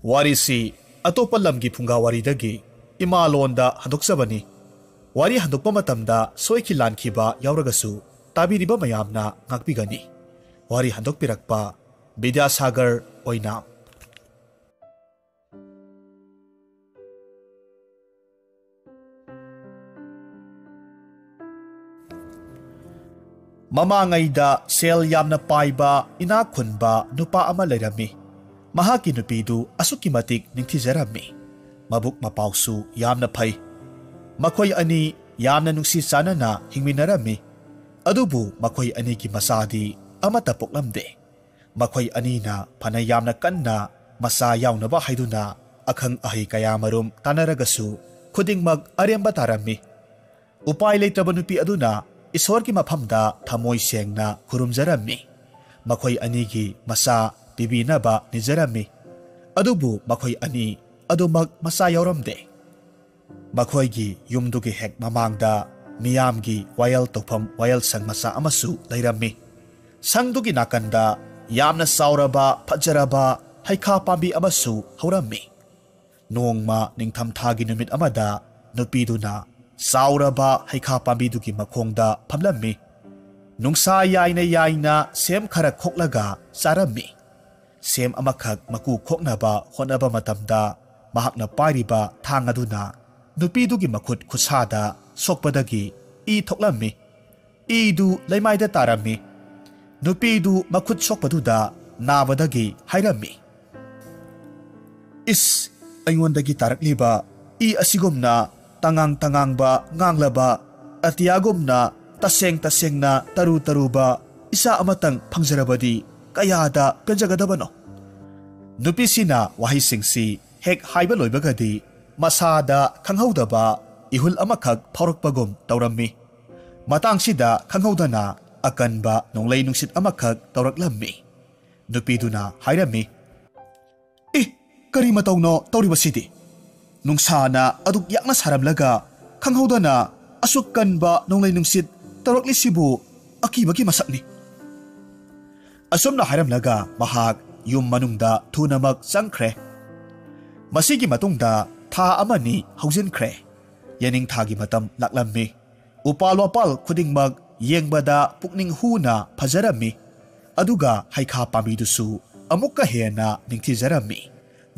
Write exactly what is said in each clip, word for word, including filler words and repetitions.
ꯋꯥꯔꯤꯁꯤ ꯑꯇꯣꯞꯄ ꯂꯝꯒꯤ ꯐꯨꯡꯒꯥ ꯋꯥꯔꯤꯗꯒꯤ ꯏꯃꯥ ꯂꯣꯟꯗ ꯍꯟꯗꯣꯛꯆꯕꯅꯤ꯫ ꯋꯥꯔꯤ ꯍꯟꯗꯣꯛꯄ ꯃꯇꯝꯗ ꯁꯣꯏꯈꯤ ꯂꯥꯟꯈꯤꯕ ꯌꯥꯎꯔꯒꯁꯨ ꯇꯥꯕꯤꯔꯤꯕ ꯃꯌꯥꯝꯅ ꯉꯥꯛꯄꯤꯒꯅꯤ꯫ ꯋꯥꯔꯤ ꯍꯟꯗꯣꯛꯄꯤꯔꯛꯄ ꯕꯤꯗ꯭ꯌꯥꯁꯥꯒꯔ ꯑꯣꯏꯅꯥꯝ꯫ ꯃꯃꯥꯡꯉꯩꯗ ꯁꯦꯜ ꯌꯥꯝꯅ ꯄꯥꯏꯕ, ꯏꯅꯥꯛ ꯈꯨꯟꯕ ꯅꯨꯄꯥ ꯑꯃ ꯂꯩꯔꯝꯃꯤ꯫ ꯃꯍꯥꯛꯀꯤ ꯅꯨꯄꯤꯗꯨ ꯑꯁꯨꯛꯀꯤ ꯃꯇꯤꯛ ꯅꯤꯡꯊꯤꯖꯔꯝꯃꯤ꯫ ꯃꯕꯨꯛ ꯃꯄꯥꯎꯁꯨ ꯌꯥꯝꯅ ꯐꯩ꯫ ꯃꯈꯣꯏ ꯑꯅꯤ ꯌꯥꯝꯅ ꯅꯨꯡꯁꯤ ꯆꯥꯟꯅꯅ ꯍꯤꯡꯃꯤꯟꯅꯔꯝꯃꯤ꯫ ꯑꯗꯨꯕꯨ ꯃꯈꯣꯏ ꯑꯅꯤꯒꯤ ꯃꯆꯥꯗꯤ ꯑꯃꯠꯇ ꯄꯣꯛꯂꯝꯗꯦ꯫ ꯃꯈꯣꯏ ꯑꯅꯤꯅ ꯐꯅ ꯌꯥꯝꯅ ꯀꯟꯅ ꯃꯆꯥ ꯌꯥꯎꯅꯕ ꯍꯥꯏꯗꯨꯅ ꯑꯈꯪ ꯑꯍꯩ ꯀꯌꯥꯃꯔꯨꯝ ꯇꯥꯟꯅꯔꯒꯁꯨ ꯈꯨꯗꯤꯡꯃꯛ ꯑꯔꯦꯝꯕ ꯇꯥꯔꯝꯃꯤ꯫ ꯎꯄꯥꯏ ꯂꯩꯇ꯭ꯔꯕ ꯅꯨꯄꯤ ꯑꯗꯨꯅ ꯏꯁꯣꯔꯒꯤ ꯃꯐꯝꯗ ꯊꯃꯣꯏ ꯁꯦꯡꯅ ꯈꯨꯔꯨꯝꯖꯔꯝꯃꯤ꯫ ꯃꯈꯣꯏ ꯑꯅꯤꯒꯤ ꯃꯆꯥ ꯄꯤꯕꯤꯅꯕ ꯅꯤꯖꯔꯝꯃꯤ꯫ ꯑꯗꯨꯕꯨ ꯃꯈꯣꯏ ꯑꯅꯤ ꯑꯗꯨꯃꯛ ꯃꯆꯥ ꯌꯥꯎꯔꯝꯗꯦ꯫ ꯃꯈꯣꯏꯒꯤ ꯌꯨꯝꯗꯨꯒꯤ ꯍꯦꯛ ꯃꯃꯥꯡꯗ ꯃꯤꯌꯥꯝꯒꯤ ꯋꯥꯌꯦꯜ ꯇꯧꯐꯝ ꯋꯥꯌꯦꯜꯁꯪ ꯃꯆꯥ ꯑꯃꯁꯨ ꯂꯩꯔꯝꯃꯤ꯫ ꯁꯪꯗꯨꯒꯤ ꯅꯥꯀꯟꯗ ꯌꯥꯝꯅ ꯆꯥꯎꯔꯕ, ꯐꯖꯔꯕ ꯍꯩꯈꯥ ꯄꯥꯝꯕꯤ ꯑꯃꯁꯨ ꯍꯧꯔꯝꯃꯤ꯫ ꯅꯣꯡꯃ ꯅꯤꯡꯊꯝꯊꯥꯒꯤ ꯅꯨꯃꯤꯠ ꯑꯃꯗ ꯅꯨꯄꯤꯗꯨꯅ ꯆꯥꯎꯔꯕ ꯍꯩꯈꯥ ꯄꯥꯝꯕꯤꯗꯨꯒꯤ ꯃꯈꯣꯡꯗ ꯐꯝꯂꯝꯃꯤ꯫ ꯅꯨꯡꯁꯥ ꯌꯥꯏꯅ ꯌꯥꯏꯅ ꯁꯦꯝ ꯈꯔ ꯈꯣꯛꯂꯒ ꯆꯥꯔꯝꯃꯤ꯫ ꯁꯦꯝ ꯑꯃꯈꯛ ꯃꯀꯨ ꯈꯣꯛꯅꯕ ꯍꯣꯠꯅꯕ ꯃꯇꯝꯗ ꯃꯍꯥꯛꯅ ꯄꯥꯏꯔꯤꯕ ꯊꯥꯡ ꯑꯗꯨꯅ ꯅꯨꯄꯤꯗꯨꯒꯤ ꯃꯈꯨꯠ ꯈꯨꯠꯁꯥꯗ ꯁꯣꯛꯄꯗꯒꯤ ꯏ ꯊꯣꯛꯂꯝꯃꯤ꯫ ꯏꯗꯨ ꯂꯩꯃꯥꯏꯗ ꯇꯥꯔꯝꯃꯤ꯫ ꯅꯨꯄꯤꯗꯨ ꯃꯈꯨꯠ ꯁꯣꯛꯄꯗꯨꯗ ꯅꯥꯕꯗꯒꯤ ꯍꯥꯏꯔꯝꯃꯤ, "ꯏꯁ, ꯑꯩꯉꯣꯟꯗꯒꯤ ꯇꯥꯔꯛꯂꯤꯕ ꯏ ꯑꯁꯤꯒꯨꯝꯅ ꯇꯉꯥꯡ ꯇꯉꯥꯡꯕ, ꯉꯥꯡꯂꯕ ꯑꯇꯤꯌꯥꯒꯨꯝꯅ ꯇꯁꯦꯡ ꯇꯁꯦꯡꯅ ꯇꯔꯨ ꯇꯔꯨꯕ ꯏꯆꯥ ꯑꯃꯇꯪ ꯐꯪꯖꯔꯕꯗꯤ ꯀꯌꯥꯗ ꯄꯦꯟꯖꯒꯗꯕꯅꯣ?" ꯅꯨꯄꯤꯁꯤꯅ ꯋꯥꯍꯩꯁꯤꯡꯁꯤ ꯍꯦꯛ ꯍꯥꯏꯕ ꯂꯣꯏꯕꯒꯗꯤ ꯃꯁꯥꯗ ꯈꯪꯍꯧꯗꯕ ꯏꯍꯨꯜ ꯑꯃꯈꯛ ꯐꯥꯎꯔꯛꯄꯒꯨꯝ ꯇꯧꯔꯝꯃꯤ꯫ ꯃꯇꯥꯡꯁꯤꯗ ꯈꯪꯍꯧꯗꯅ ꯑꯀꯟꯕ ꯅꯣꯡꯂꯩ ꯅꯨꯡꯁꯤꯠ ꯑꯃꯈꯛ ꯇꯧꯔꯛꯂꯝꯃꯤ꯫ ꯅꯨꯄꯤꯗꯨꯅ ꯍꯥꯏꯔꯝꯃꯤ, "ꯑꯦ, ꯀꯔꯤ ꯃꯇꯧꯅꯣ ꯇꯧꯔꯤꯕꯁꯤꯗꯤ? ꯅꯨꯡꯁꯥꯅ ꯑꯗꯨꯛ ꯌꯥꯛꯅ ꯁꯥꯔꯝꯂꯒ ꯈꯪꯍꯧꯗꯅ ꯑꯁꯨꯛ ꯀꯟꯕ ꯅꯣꯡꯂꯩ ꯅꯨꯡꯁꯤꯠ ꯇꯧꯔꯛꯂꯤꯁꯤꯕꯨ ꯑꯀꯤꯕꯒꯤ ꯃꯁꯛꯅꯤ꯫" ꯑꯁꯨꯝꯅ ꯍꯥꯏꯔꯝꯂꯒ ꯃꯍꯥꯛ ꯌꯨꯝ ꯃꯅꯨꯡꯗ ꯊꯨꯅꯃꯛ ꯆꯪꯈ꯭ꯔꯦ꯫ ꯃꯁꯤꯒꯤ ꯃꯇꯨꯡꯗ ꯊꯥ ꯑꯃꯅꯤ ꯍꯧꯖꯤꯟꯈ꯭ꯔꯦ꯫ ꯌꯦꯅꯤꯡꯊꯥꯒꯤ ꯃꯇꯝ ꯂꯥꯛꯂꯝꯃꯤ꯫ ꯎꯄꯥꯜ ꯋꯥꯄꯥꯜ ꯈꯨꯗꯤꯡꯃꯛ ꯌꯦꯡꯕꯗ ꯄꯨꯛꯅꯤꯡ ꯍꯨꯅ ꯐꯖꯔꯝꯃꯤ꯫ ꯑꯗꯨꯒ ꯍꯩꯈꯥ ꯄꯥꯝꯕꯤꯗꯨꯁꯨ ꯑꯃꯨꯛꯀ ꯍꯦꯟꯅ ꯅꯤꯡꯊꯤꯖꯔꯝꯃꯤ꯫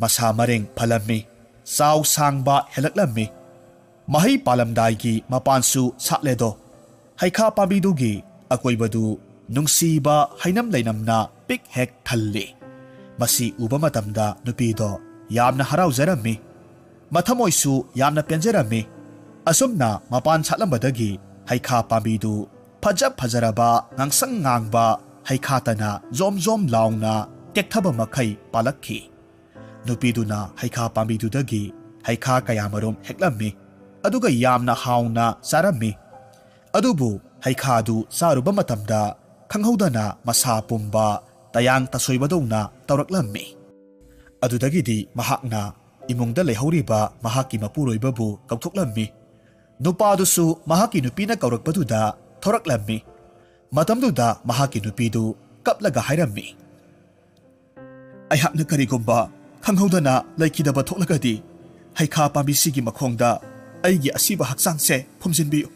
ꯃꯁꯥ ꯃꯔꯦꯡ ꯐꯂꯝꯃꯤ꯫ ꯆꯥꯎ ꯁꯥꯡꯕ ꯍꯦꯜꯂꯛꯂꯝꯃꯤ꯫ ꯃꯍꯩ ꯄꯥꯜꯂꯝꯗꯥꯏꯒꯤ ꯃꯄꯥꯟꯁꯨ ꯁꯥꯠꯂꯦꯗꯣ꯫ ꯍꯩꯈꯥ ꯄꯥꯝꯕꯤꯗꯨꯒꯤ ꯑꯀꯣꯏꯕꯗꯨ ꯅꯨꯡꯁꯤꯕ ꯍꯩꯅꯝ ꯂꯩꯅꯝꯅ ꯄꯤꯛ ꯍꯦꯛ ꯊꯜꯂꯤ꯫ ꯃꯁꯤ ꯎꯕ ꯃꯇꯝꯗ ꯅꯨꯄꯤꯗꯣ ꯌꯥꯝꯅ ꯍꯔꯥꯎꯖꯔꯝꯃꯤ꯫ ꯃꯊꯃꯣꯏꯁꯨ ꯌꯥꯝꯅ ꯄꯦꯟꯖꯔꯝꯃꯤ꯫ ꯑꯁꯨꯝꯅ ꯃꯄꯥꯟ ꯁꯥꯠꯂꯝꯕꯗꯒꯤ ꯍꯩꯈꯥ ꯄꯥꯝꯕꯤꯗꯨ ꯐꯖ ꯐꯖꯔꯕ ꯉꯥꯡꯁꯪ ꯉꯥꯡꯕ ꯍꯩꯈꯥꯇꯅ ꯖꯣꯝ ꯖꯣꯝ ꯂꯥꯎꯅ ꯇꯦꯛꯊꯕ ꯃꯈꯩ ꯄꯥꯜꯂꯛꯈꯤ꯫ ꯅꯨꯄꯤꯗꯨꯅ ꯍꯩꯈꯥ ꯄꯥꯝꯕꯤꯗꯨꯗꯒꯤ ꯍꯩꯈꯥ ꯀꯌꯥꯃꯔꯨꯝ ꯍꯦꯛꯂꯝꯃꯤ꯫ ꯑꯗꯨꯒ ꯌꯥꯝꯅ ꯍꯥꯎꯅ ꯆꯥꯔꯝꯃꯤ꯫ ꯑꯗꯨꯕꯨ ꯍꯩꯈꯥꯗꯨ ꯆꯥꯔꯨꯕ ꯃꯇꯝꯗ ꯈꯪꯍꯧꯗꯅ ꯃꯁꯥ ꯄꯨꯝꯕ ꯇꯌꯥꯡ ꯇꯁꯣꯏꯕꯗꯧꯅ ꯇꯧꯔꯛꯂꯝꯃꯤ꯫ ꯑꯗꯨꯗꯒꯤꯗꯤ ꯃꯍꯥꯛꯅ ꯏꯃꯨꯡꯗ ꯂꯩꯍꯧꯔꯤꯕ ꯃꯍꯥꯛꯀꯤ ꯃꯄꯨꯔꯣꯏꯕꯕꯨ ꯀꯧꯊꯣꯛꯂꯝꯃꯤ꯫ ꯅꯨꯄꯥꯗꯨꯁꯨ ꯃꯍꯥꯛꯀꯤ ꯅꯨꯄꯤꯅ ꯀꯧꯔꯛꯄꯗꯨꯗ ꯊꯣꯔꯛꯂꯝꯃꯤ꯫ ꯃꯇꯝꯗꯨꯗ ꯃꯍꯥꯛꯀꯤ ꯅꯨꯄꯤꯗꯨ ꯀꯞꯂꯒ ꯍꯥꯏꯔꯝꯃꯤ, "ꯑꯩꯍꯥꯛꯅ ꯀꯔꯤꯒꯨꯝꯕ ꯈꯪꯍꯧꯗꯅ ꯂꯩꯈꯤꯗꯕ ꯊꯣꯛꯂꯒꯗꯤ, ꯍꯩꯈꯥ ꯄꯥꯝꯕꯤꯁꯤꯒꯤ ꯃꯈꯣꯡꯗ ꯑꯩꯒꯤ ꯑꯁꯤꯕ ꯍꯛꯆꯥꯡꯁꯦ ꯐꯨꯝꯖꯤꯟꯕꯤꯌꯨ꯫"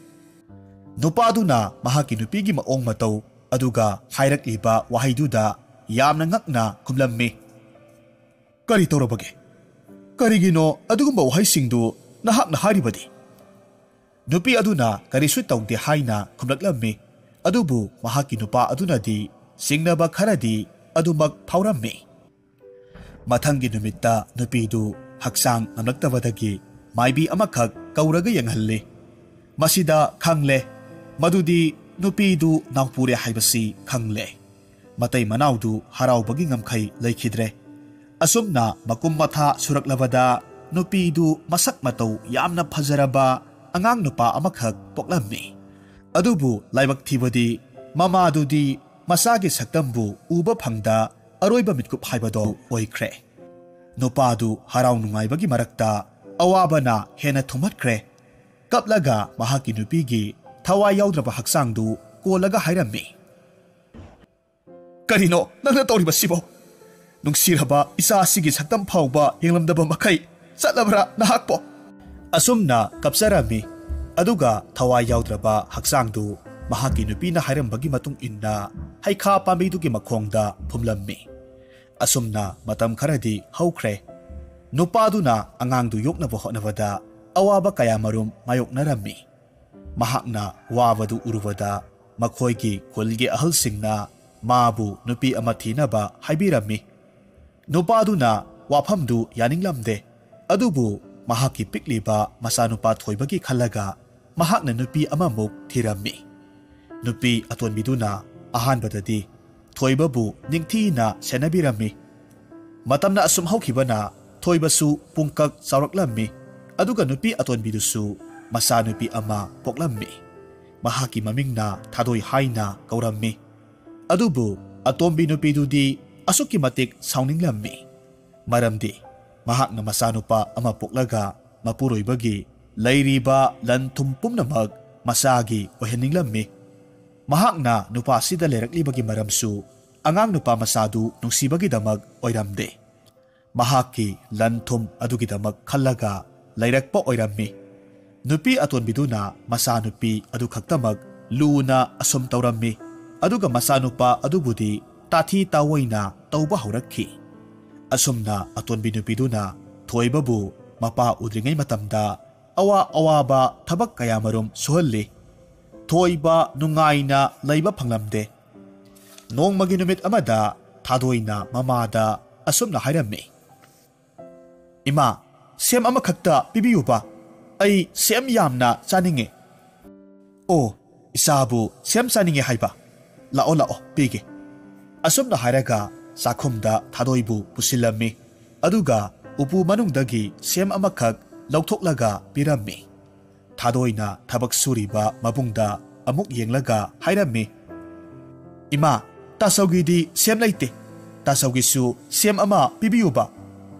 ꯅꯨꯄꯥꯗꯨꯅ ꯃꯍꯥꯛꯀꯤ ꯅꯨꯄꯤꯒꯤ ꯃꯑꯣꯡ ꯃꯇꯧ ꯑꯗꯨꯒ ꯍꯥꯏꯔꯛꯂꯤꯕ ꯋꯥꯍꯩꯗꯨꯗ ꯌꯥꯝꯅ ꯉꯛꯅ ꯈꯨꯝꯂꯝꯃꯤ, "ꯀꯔꯤ ꯇꯧꯔꯕꯒꯦ? ꯀꯔꯤꯒꯤꯅꯣ ꯑꯗꯨꯒꯨꯝꯕ ꯋꯥꯍꯩꯁꯤꯡꯗꯨ ꯅꯍꯥꯛꯅ ꯍꯥꯏꯔꯤꯕꯗꯤ?" ꯅꯨꯄꯤ ꯑꯗꯨꯅ ꯀꯔꯤꯁꯨ ꯇꯧꯗꯦ ꯍꯥꯏꯅ ꯈꯨꯝꯂꯛꯂꯝꯃꯤ꯫ ꯑꯗꯨꯕꯨ ꯃꯍꯥꯛꯀꯤ ꯅꯨꯄꯥ ꯑꯗꯨꯅꯗꯤ ꯆꯤꯡꯅꯕ ꯈꯔꯗꯤ ꯑꯗꯨꯃꯛ ꯐꯥꯎꯔꯝꯃꯤ꯫ ꯃꯊꯪꯒꯤ ꯅꯨꯃꯤꯠꯇ ꯅꯨꯄꯤꯗꯨ ꯍꯛꯆꯥꯡ ꯉꯝꯂꯛꯇꯕꯗꯒꯤ ꯃꯥꯏꯕꯤ ꯑꯃꯈꯛ ꯀꯧꯔꯒ ꯌꯦꯡꯍꯜꯂꯤ꯫ ꯃꯁꯤꯗ ꯈꯪꯂꯦ ꯃꯗꯨꯗꯤ ꯅꯨꯄꯤꯗꯨ ꯅꯥꯎꯄꯨꯔꯦ ꯍꯥꯏꯕꯁꯤ ꯈꯪꯂꯦ꯫ ꯃꯇꯩ ꯃꯅꯥꯎꯗꯨ ꯍꯔꯥꯎꯕꯒꯤ ꯉꯝꯈꯩ ꯂꯩꯈꯤꯗ꯭ꯔꯦ꯫ ꯑꯁꯨꯝꯅ ꯃꯀꯨꯝ ꯃꯊꯥ ꯁꯨꯔꯛꯂꯕꯗ ꯅꯨꯄꯤꯗꯨ ꯃꯁꯛ ꯃꯇꯧ ꯌꯥꯝꯅ ꯐꯖꯔꯕ ꯑꯉꯥꯡ ꯅꯨꯄꯥ ꯑꯃꯈꯛ ꯄꯣꯛꯂꯝꯃꯤ꯫ ꯑꯗꯨꯕꯨ ꯂꯥꯏꯕꯛ ꯊꯤꯕꯗꯤ ꯃꯃꯥꯗꯨꯗꯤ ꯃꯆꯥꯒꯤ ꯁꯛꯇꯝꯕꯨ ꯎꯕ ꯐꯪꯗ ꯑꯔꯣꯏꯕ ꯃꯤꯠꯀꯨꯞ ꯍꯥꯏꯕꯗꯣ ꯑꯣꯏꯈ꯭ꯔꯦ꯫ ꯅꯨꯄꯥꯗꯨ ꯍꯔꯥꯎ ꯅꯨꯡꯉꯥꯏꯕꯒꯤ ꯃꯔꯛꯇ ꯑꯋꯥꯕꯅ ꯍꯦꯟꯅ ꯊꯨꯝꯍꯠꯈ꯭ꯔꯦ꯫ ꯀꯞꯂꯒ ꯃꯍꯥꯛꯀꯤ ꯅꯨꯄꯤꯒꯤ ꯊꯋꯥꯏ ꯌꯥꯎꯗ꯭ꯔꯕ ꯍꯛꯆꯥꯡꯗꯨ ꯀꯣꯜꯂꯒ ꯍꯥꯏꯔꯝꯃꯤ, "ꯀꯔꯤꯅꯣ ꯅꯪꯅ ꯇꯧꯔꯤꯕꯁꯤꯕꯣ? ꯅꯨꯡꯁꯤꯔꯕ ꯏꯆꯥꯁꯤꯒꯤ ꯁꯛꯇꯝ ꯐꯥꯎꯕ ꯌꯦꯡꯂꯝꯗꯕ ꯃꯈꯩ ꯆꯠꯂꯕ꯭ꯔꯥ ꯅꯍꯥꯛꯄꯣ?" ꯑꯁꯨꯝꯅ ꯀꯞꯆꯔꯝꯃꯤ꯫ ꯑꯗꯨꯒ ꯊꯋꯥꯏ ꯌꯥꯎꯗ꯭ꯔꯕ ꯍꯛꯆꯥꯡꯗꯨ ꯃꯍꯥꯛꯀꯤ ꯅꯨꯄꯤꯅ ꯍꯥꯏꯔꯝꯕꯒꯤ ꯃꯇꯨꯡ ꯏꯟꯅ ꯍꯩꯈꯥ ꯄꯥꯝꯕꯤꯗꯨꯒꯤ ꯃꯈꯣꯡꯗ ꯐꯨꯝꯂꯝꯃꯤ꯫ ꯑꯁꯨꯝꯅ ꯃꯇꯝ ꯈꯔꯗꯤ ꯍꯧꯈ꯭ꯔꯦ꯫ ꯅꯨꯄꯥꯗꯨꯅ ꯑꯉꯥꯡꯗꯨ ꯌꯣꯛꯅꯕ ꯍꯣꯠꯅꯕꯗ ꯑꯋꯥꯕ ꯀꯌꯥꯃꯔꯨꯝ ꯃꯥꯌꯣꯛꯅꯔꯝꯃꯤ꯫ ꯃꯍꯥꯛꯅ ꯋꯥꯕꯗꯨ ꯎꯔꯨꯕꯗ ꯃꯈꯣꯏꯒꯤ ꯈꯨꯜꯒꯤ ꯑꯍꯜꯁꯤꯡꯅ ꯃꯥꯕꯨ ꯅꯨꯄꯤ ꯑꯃ ꯊꯤꯅꯕ ꯍꯥꯏꯕꯤꯔꯝꯃꯤ꯫ ꯅꯨꯄꯥꯗꯨꯅ ꯋꯥꯐꯝꯗꯨ ꯌꯥꯅꯤꯡꯂꯝꯗꯦ, ꯑꯗꯨꯕꯨ ꯃꯍꯥꯛꯀꯤ ꯄꯤꯛꯂꯤꯕ ꯃꯆꯥꯅꯨꯄꯥ ꯊꯣꯏꯕꯒꯤ ꯈꯜꯂꯒ ꯃꯍꯥꯛꯅ ꯅꯨꯄꯤ ꯑꯃꯃꯨꯛ ꯊꯤꯔꯝꯃꯤ꯫ ꯅꯨꯄꯤ ꯑꯇꯣꯟꯕꯤꯗꯨꯅ ꯑꯍꯥꯟꯕꯗꯗꯤ ꯊꯣꯏꯕꯕꯨ ꯅꯤꯡꯊꯤꯅ ꯁꯦꯟꯅꯕꯤꯔꯝꯃꯤ꯫ ꯃꯇꯝꯅ ꯑꯁꯨꯝ ꯍꯧꯈꯤꯕꯅ ꯊꯣꯏꯕꯁꯨ ꯄꯨꯡꯀꯛ ꯆꯥꯎꯔꯛꯂꯝꯃꯤ, ꯑꯗꯨꯒ ꯅꯨꯄꯤ ꯑꯇꯣꯟꯕꯤꯗꯨꯁꯨ ꯃꯆꯥꯅꯨꯄꯤ ꯑꯃ ꯄꯣꯛꯂꯝꯃꯤ꯫ ꯃꯍꯥꯛꯀꯤ ꯃꯃꯤꯡꯅ ꯊꯥꯗꯣꯏ ꯍꯥꯏꯅ ꯀꯧꯔꯝꯃꯤ꯫ ꯑꯗꯨꯕꯨ ꯑꯇꯣꯝꯕꯤ ꯅꯨꯄꯤꯗꯨꯗꯤ ꯑꯁꯨꯛꯀꯤ ꯃꯇꯤꯛ ꯁꯥꯎꯅꯤꯡꯂꯝꯃꯤ꯫ ꯃꯔꯝꯗꯤ ꯃꯍꯥꯛꯅ ꯃꯆꯥꯅꯨꯄꯥ ꯑꯃ ꯄꯣꯛꯂꯒ ꯃꯄꯨꯔꯣꯏꯕꯒꯤ ꯂꯩꯔꯤꯕ ꯂꯟ ꯊꯨꯝ ꯄꯨꯝꯅꯃꯛ ꯃꯆꯥꯒꯤ ꯑꯣꯏꯍꯟꯅꯤꯡꯂꯝꯃꯤ꯫ ꯃꯍꯥꯛꯅ ꯅꯨꯄꯥꯁꯤꯗ ꯂꯩꯔꯛꯂꯤꯕꯒꯤ ꯃꯔꯝꯁꯨ ꯑꯉꯥꯡ ꯅꯨꯄꯥ ꯃꯆꯥꯗꯨ ꯅꯨꯡꯁꯤꯕꯒꯤꯗꯃꯛ ꯑꯣꯏꯔꯝꯗꯦ꯫ ꯃꯍꯥꯛꯀꯤ ꯂꯟ ꯊꯨꯝ ꯑꯗꯨꯒꯤꯗꯃꯛ ꯈꯜꯂꯒ ꯂꯩꯔꯛꯄ ꯑꯣꯏꯔꯝꯃꯤ꯫ ꯅꯨꯄꯤ ꯑꯇꯣꯟꯕꯤꯗꯨꯅ ꯃꯆꯥꯅꯨꯄꯤ ꯑꯗꯨ ꯈꯛꯇꯃꯛ ꯂꯨꯅ ꯑꯁꯨꯝ ꯇꯧꯔꯝꯃꯤ, ꯑꯗꯨꯒ ꯃꯆꯥꯅꯨꯄꯥ ꯑꯗꯨꯕꯨꯗꯤ ꯇꯥꯊꯤ ꯇꯥꯑꯣꯏꯅ ꯇꯧꯕ ꯍꯧꯔꯛꯈꯤ꯫ ꯑꯁꯨꯝꯅ ꯑꯇꯣꯟꯕꯤ ꯅꯨꯄꯤꯗꯨꯅ ꯊꯣꯏꯕꯕꯨ ꯃꯄꯥ ꯎꯗ꯭ꯔꯤꯉꯩ ꯃꯇꯝꯗ ꯑꯋꯥ ꯑꯋꯥꯕ ꯊꯕꯛ ꯀꯌꯥꯃꯔꯨꯝ ꯁꯨꯍꯜꯂꯤ꯫ ꯊꯣꯏꯕ ꯅꯨꯡꯉꯥꯏꯅ ꯂꯩꯕ ꯐꯪꯂꯝꯗꯦ꯫ ꯅꯣꯡꯃꯒꯤ ꯅꯨꯃꯤꯠ ꯑꯃꯗ ꯊꯥꯗꯣꯏꯅ ꯃꯃꯥꯗ ꯑꯁꯨꯝꯅ ꯍꯥꯏꯔꯝꯃꯤ, "ꯏꯃꯥ, ꯁꯦꯝ ꯑꯃꯈꯛꯇ ꯄꯤꯕꯤꯌꯨꯕ꯫ ꯑꯩ ꯁꯦꯝ ꯌꯥꯝꯅ ꯆꯥꯅꯤꯡꯉꯤ꯫" "ꯑꯣ, ꯏꯆꯥꯕꯨ ꯁꯦꯝ ꯆꯥꯅꯤꯡꯉꯦ ꯍꯥꯏꯕ? ꯂꯥꯛꯑꯣ, ꯂꯥꯛꯑꯣ, ꯄꯤꯒꯦ꯫" ꯑꯁꯨꯝꯅ ꯍꯥꯏꯔꯒ ꯆꯥꯛꯈꯨꯝꯗ ꯊꯥꯗꯣꯏꯕꯨ ꯄꯨꯁꯤꯜꯂꯝꯃꯤ꯫ ꯑꯗꯨꯒ ꯎꯄꯨ ꯃꯅꯨꯡꯗꯒꯤ ꯁꯦꯝ ꯑꯃꯈꯛ ꯂꯧꯊꯣꯛꯂꯒ ꯄꯤꯔꯝꯃꯤ꯫ ꯊꯥꯗꯣꯏꯅ ꯊꯕꯛ ꯁꯨꯔꯤꯕ ꯃꯕꯨꯡꯗ ꯑꯃꯨꯛ ꯌꯦꯡꯂꯒ ꯍꯥꯏꯔꯝꯃꯤ, "ꯏꯃꯥ, ꯇꯥꯆꯧꯒꯤꯗꯤ ꯁꯦꯝ ꯂꯩꯇꯦ꯫ ꯇꯥꯆꯧꯒꯤꯁꯨ ꯁꯦꯝ ꯑꯃ ꯄꯤꯕꯤꯌꯨꯕ꯫"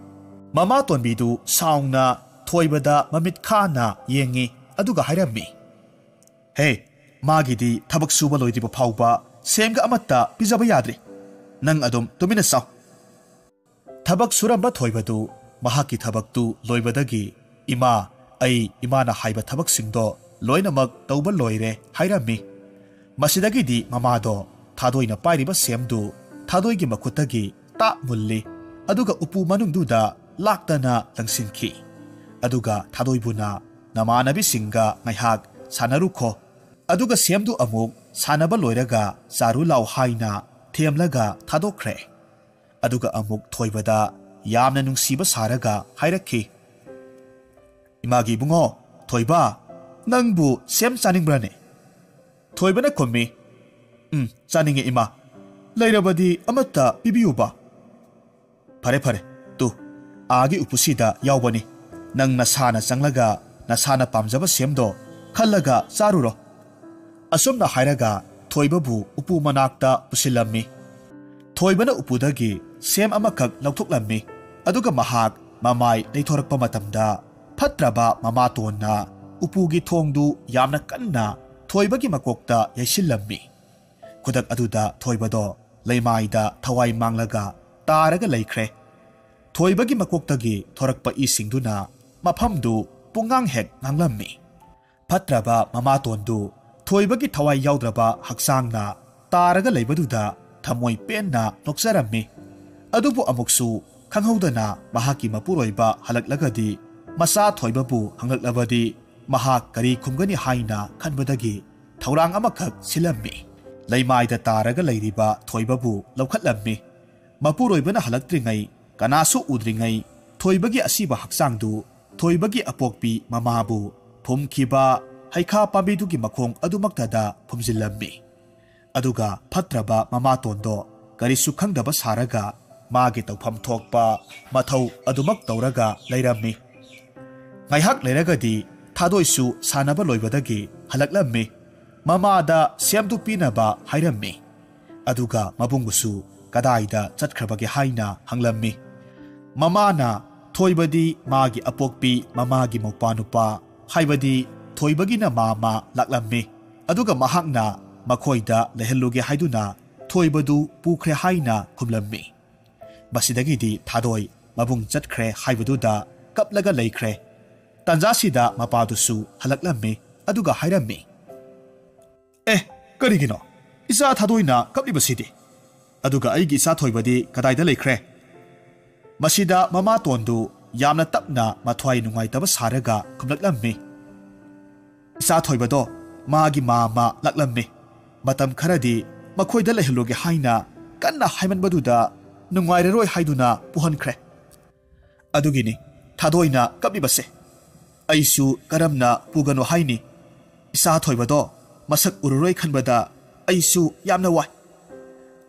ꯃꯃꯥ ꯇꯣꯟꯕꯤꯗꯨ ꯁꯥꯎꯅ ꯊꯣꯏꯕꯗ ꯃꯃꯤꯠ ꯈꯥꯅ ꯌꯦꯡꯉꯤ, ꯑꯗꯨꯒ ꯍꯥꯏꯔꯝꯃꯤ, "ꯍꯦ, ꯃꯥꯒꯤꯗꯤ ꯊꯕꯛ ꯁꯨꯕ ꯂꯣꯏꯗ꯭ꯔꯤꯕ ꯐꯥꯎꯕ ꯁꯦꯝꯒ ꯑꯃꯠꯇ ꯄꯤꯖꯕ ꯌꯥꯗ꯭ꯔꯤ꯫ ꯅꯪ ꯑꯗꯨꯝ ꯇꯨꯃꯤꯟꯅ ꯆꯥꯎ꯫" ꯊꯕꯛ ꯁꯨꯔꯝꯕ ꯊꯣꯏꯕꯗꯨ ꯃꯍꯥꯛꯀꯤ ꯊꯕꯛꯇꯨ ꯂꯣꯏꯕꯗꯒꯤ, "ꯏꯃꯥ, ꯑꯩ ꯏꯃꯥꯅ ꯍꯥꯏꯕ ꯊꯕꯛꯁꯤꯡꯗꯣ ꯂꯣꯏꯅꯃꯛ ꯇꯧꯕ ꯂꯣꯏꯔꯦ" ꯍꯥꯏꯔꯝꯃꯤ꯫ ꯃꯁꯤꯗꯒꯤꯗꯤ ꯃꯃꯥꯗꯣ ꯊꯥꯗꯣꯏꯅ ꯄꯥꯏꯔꯤꯕ ꯁꯦꯝꯗꯨ ꯊꯥꯗꯣꯏꯒꯤ ꯃꯈꯨꯠꯇꯒꯤ ꯇꯥꯛ ꯃꯨꯜꯂꯤ, ꯑꯗꯨꯒ ꯎꯄꯨ ꯃꯅꯨꯡꯗꯨꯗ ꯂꯥꯛꯇꯅ ꯂꯪꯁꯤꯟꯈꯤ꯫ ꯑꯗꯨꯒ ꯊꯥꯗꯣꯏꯕꯨꯅ ꯅꯃꯥꯟꯅꯕꯤꯁꯤꯡꯒ ꯉꯥꯏꯍꯥꯛ ꯁꯥꯟꯅꯔꯨꯈꯣ, ꯑꯗꯨꯒ ꯁꯦꯝꯗꯨ ꯑꯃꯨꯛ ꯁꯥꯟꯅꯕ ꯂꯣꯏꯔꯒ ꯆꯥꯔꯨ ꯂꯥꯎ ꯍꯥꯏꯅ ꯊꯦꯝꯂꯒ ꯊꯥꯗꯣꯛꯈ꯭ꯔꯦ꯫ ꯑꯗꯨꯒ ꯑꯃꯨꯛ ꯊꯣꯏꯕꯗ ꯌꯥꯝꯅ ꯅꯨꯡꯁꯤꯕ ꯁꯥꯔꯒ ꯍꯥꯏꯔꯛꯈꯤ, "ꯏꯃꯥꯒꯤ ꯏꯕꯨꯡꯉꯣ, ꯊꯣꯏꯕ, ꯅꯪꯕꯨ ꯁꯦꯝ ꯆꯥꯅꯤꯡꯕ꯭ꯔꯅꯦ?" ꯊꯣꯏꯕꯅ ꯈꯨꯝꯃꯤ, "ꯎꯝ, ꯆꯥꯅꯤꯡꯉꯦ ꯏꯃꯥ꯫ ꯂꯩꯔꯕꯗꯤ ꯑꯃꯠꯇ ꯄꯤꯕꯤꯌꯨꯕ?" "ꯐꯔꯦ, ꯐꯔꯦ, ꯇꯨ, ꯑꯥꯒꯤ ꯎꯄꯨꯁꯤꯗ ꯌꯥꯎꯕꯅꯤ꯫ ꯅꯪ ꯅꯁꯥꯅ ꯆꯪꯂꯒ ꯅꯁꯥꯅ ꯄꯥꯝꯖꯕ ꯁꯦꯝꯗꯣ ꯈꯜꯂꯒ ꯆꯥꯔꯨꯔꯣ꯫" ꯑꯁꯨꯝꯅ ꯍꯥꯏꯔꯒ ꯊꯣꯏꯕꯕꯨ ꯎꯄꯨ ꯃꯅꯥꯛꯇ ꯄꯨꯁꯤꯜꯂꯝꯃꯤ꯫ ꯊꯣꯏꯕꯅ ꯎꯄꯨꯗꯒꯤ ꯁꯦꯝ ꯑꯃꯈꯛ ꯂꯧꯊꯣꯛꯂꯝꯃꯤ꯫ ꯑꯗꯨꯒ ꯃꯍꯥꯛ ꯃꯃꯥꯏ ꯂꯩꯊꯣꯔꯛꯄ ꯃꯇꯝꯗ, ꯐꯠꯇ꯭ꯔꯕ ꯃꯃꯥꯇꯣꯟꯅ ꯎꯄꯨꯒꯤ ꯊꯣꯡꯗꯨ ꯌꯥꯝꯅ ꯀꯟꯅ ꯊꯣꯏꯕꯒꯤ ꯃꯀꯣꯛꯇ ꯌꯩꯁꯤꯜꯂꯝꯃꯤ꯫ ꯈꯨꯗꯛ ꯑꯗꯨꯗ ꯊꯣꯏꯕꯗꯣ ꯂꯩꯃꯥꯏꯗ ꯊꯋꯥꯏ ꯃꯥꯡꯂꯒ ꯇꯥꯔꯒ ꯂꯩꯈ꯭ꯔꯦ꯫ ꯊꯣꯏꯕꯒꯤ ꯃꯀꯣꯛꯇꯒꯤ ꯊꯣꯔꯛꯄ ꯏꯁꯤꯡꯗꯨꯅ ꯃꯐꯝꯗꯨ ꯄꯨꯡꯉꯥꯡ ꯍꯦꯛ ꯉꯥꯡꯂꯝꯃꯤ꯫ ꯐꯠꯇ꯭ꯔꯕ ꯃꯃꯥꯇꯣꯟꯗꯨ ꯊꯣꯏꯕꯒꯤ ꯊꯋꯥꯏ ꯌꯥꯎꯗ꯭ꯔꯕ ꯍꯛꯆꯥꯡꯅ ꯇꯥꯔꯒ ꯂꯩꯕꯗꯨꯗ ꯊꯃꯣꯏ ꯄꯦꯟꯅ ꯅꯣꯛꯆꯔꯝꯃꯤ꯫ ꯑꯗꯨꯕꯨ ꯑꯃꯨꯛꯁꯨ ꯈꯪꯍꯧꯗꯅ ꯃꯍꯥꯛꯀꯤ ꯃꯄꯨꯔꯣꯏꯕ ꯍꯜꯂꯛꯂꯒꯗꯤ, ꯃꯆꯥ ꯊꯣꯏꯕꯕꯨ ꯍꯪꯂꯛꯂꯕꯗꯤ ꯃꯍꯥꯛ ꯀꯔꯤ ꯈꯨꯝꯒꯅꯤ ꯍꯥꯏꯅ ꯈꯟꯕꯗꯒꯤ ꯊꯧꯔꯥꯡ ꯑꯃꯈꯛ ꯁꯤꯜꯂꯝꯃꯤ꯫ ꯂꯩꯃꯥꯏꯗ ꯇꯥꯔꯒ ꯂꯩꯔꯤꯕ ꯊꯣꯏꯕꯕꯨ ꯂꯧꯈꯠꯂꯝꯃꯤ꯫ ꯃꯄꯨꯔꯣꯏꯕꯅ ꯍꯜꯂꯛꯇ꯭ꯔꯤꯉꯩ, ꯀꯅꯥꯁꯨ ꯎꯗ꯭ꯔꯤꯉꯩ, ꯊꯣꯏꯕꯒꯤ ꯑꯁꯤꯕ ꯍꯛꯆꯥꯡꯗꯨ ꯊꯣꯏꯕꯒꯤ ꯑꯄꯣꯛꯄꯤ ꯃꯃꯥꯕꯨ ꯐꯨꯝꯈꯤꯕ ꯍꯩꯈꯥ ꯄꯥꯝꯕꯤꯗꯨꯒꯤ ꯃꯈꯣꯡ ꯑꯗꯨꯃꯛꯇꯗ ꯐꯨꯝꯖꯤꯜꯂꯝꯃꯤ꯫ ꯑꯗꯨꯒ ꯐꯠꯇ꯭ꯔꯕ ꯃꯃꯥꯇꯣꯟꯗꯣ ꯀꯔꯤꯁꯨ ꯈꯪꯗꯕ ꯁꯥꯔꯒ ꯃꯥꯒꯤ ꯇꯧꯐꯝ ꯊꯣꯛꯄ ꯃꯊꯧ ꯑꯗꯨꯃꯛ ꯇꯧꯔꯒ ꯂꯩꯔꯝꯃꯤ꯫ ꯉꯥꯏꯍꯥꯛ ꯂꯩꯔꯒꯗꯤ ꯊꯥꯗꯣꯏꯁꯨ ꯁꯥꯟꯅꯕ ꯂꯣꯏꯕꯗꯒꯤ ꯍꯜꯂꯛꯂꯝꯃꯤ꯫ ꯃꯃꯥꯗ ꯁꯦꯝꯗꯨ ꯄꯤꯅꯕ ꯍꯥꯏꯔꯝꯃꯤ꯫ ꯑꯗꯨꯒ ꯃꯕꯨꯡꯕꯨꯁꯨ ꯀꯗꯥꯏꯗ ꯆꯠꯈ꯭ꯔꯕꯒꯦ ꯍꯥꯏꯅ ꯍꯪꯂꯝꯃꯤ꯫ ꯃꯃꯥꯅ ꯊꯣꯏꯕꯗꯤ ꯃꯥꯒꯤ ꯑꯄꯣꯛꯄꯤ ꯃꯃꯥꯒꯤ ꯃꯧꯄꯥ ꯅꯨꯄꯥ ꯍꯥꯏꯕꯗꯤ ꯊꯣꯏꯕꯒꯤꯅ ꯃꯥꯃ ꯂꯥꯛꯂꯝꯃꯤ꯫ ꯑꯗꯨꯒ ꯃꯍꯥꯛꯅ ꯃꯈꯣꯏꯗ ꯂꯩꯍꯜꯂꯨꯒꯦ ꯍꯥꯏꯗꯨꯅ ꯊꯣꯏꯕꯗꯨ ꯄꯨꯈ꯭ꯔꯦ ꯍꯥꯏꯅ ꯈꯨꯝꯂꯝꯃꯤ꯫ ꯃꯁꯤꯗꯒꯤꯗꯤ ꯊꯥꯗꯣꯏ ꯃꯕꯨꯡ ꯆꯠꯈ꯭ꯔꯦ ꯍꯥꯏꯕꯗꯨꯗ ꯀꯞꯂꯒ ꯂꯩꯈ꯭ꯔꯦ꯫ ꯇꯥꯟꯖꯥꯁꯤꯗ ꯃꯄꯥꯗꯨꯁꯨ ꯍꯜꯂꯛꯂꯝꯃꯤ꯫ ꯑꯗꯨꯒ ꯍꯥꯏꯔꯝꯃꯤ, "ꯑꯦ, ꯀꯔꯤꯒꯤꯅꯣ ꯏꯆꯥ ꯊꯥꯗꯣꯏꯅ ꯀꯞꯂꯤꯕꯁꯤꯗꯤ? ꯑꯗꯨꯒ ꯑꯩꯒꯤ ꯏꯆꯥ ꯊꯣꯏꯕꯗꯤ ꯀꯗꯥꯏꯗ ꯂꯩꯈ꯭ꯔꯦ?" ꯃꯁꯤꯗ ꯃꯃꯥꯇꯣꯟꯗꯨ ꯌꯥꯝꯅ ꯇꯞꯅ ꯃꯊ꯭ꯋꯥꯏ ꯅꯨꯡꯉꯥꯏꯇꯕ ꯁꯥꯔꯒ ꯈꯨꯝꯂꯛꯂꯝꯃꯤ, "ꯏꯆꯥ ꯊꯣꯏꯕꯗꯣ ꯃꯥꯒꯤ ꯃꯥꯝꯃ ꯂꯥꯛꯂꯝꯃꯤ꯫ ꯃꯇꯝ ꯈꯔꯗꯤ ꯃꯈꯣꯏꯗ ꯂꯩꯍꯜꯂꯨꯒꯦ ꯍꯥꯏꯅ ꯀꯟꯅ ꯍꯥꯏꯃꯟꯕꯗꯨꯗ ꯅꯨꯡꯉꯥꯏꯔꯔꯣꯏ ꯍꯥꯏꯗꯨꯅ ꯄꯨꯍꯟꯈ꯭ꯔꯦ꯫ ꯑꯗꯨꯒꯤꯅꯤ ꯊꯥꯗꯣꯏꯅ ꯀꯞꯂꯤꯕꯁꯦ꯫ ꯑꯩꯁꯨ ꯀꯔꯝꯅ ꯄꯨꯒꯅꯣ ꯍꯥꯏꯅꯤ? ꯏꯆꯥ ꯊꯣꯏꯕꯗꯣ ꯃꯁꯛ ꯎꯔꯔꯣꯏ ꯈꯟꯕꯗ ꯑꯩꯁꯨ ꯌꯥꯝꯅ ꯋꯥꯏ꯫"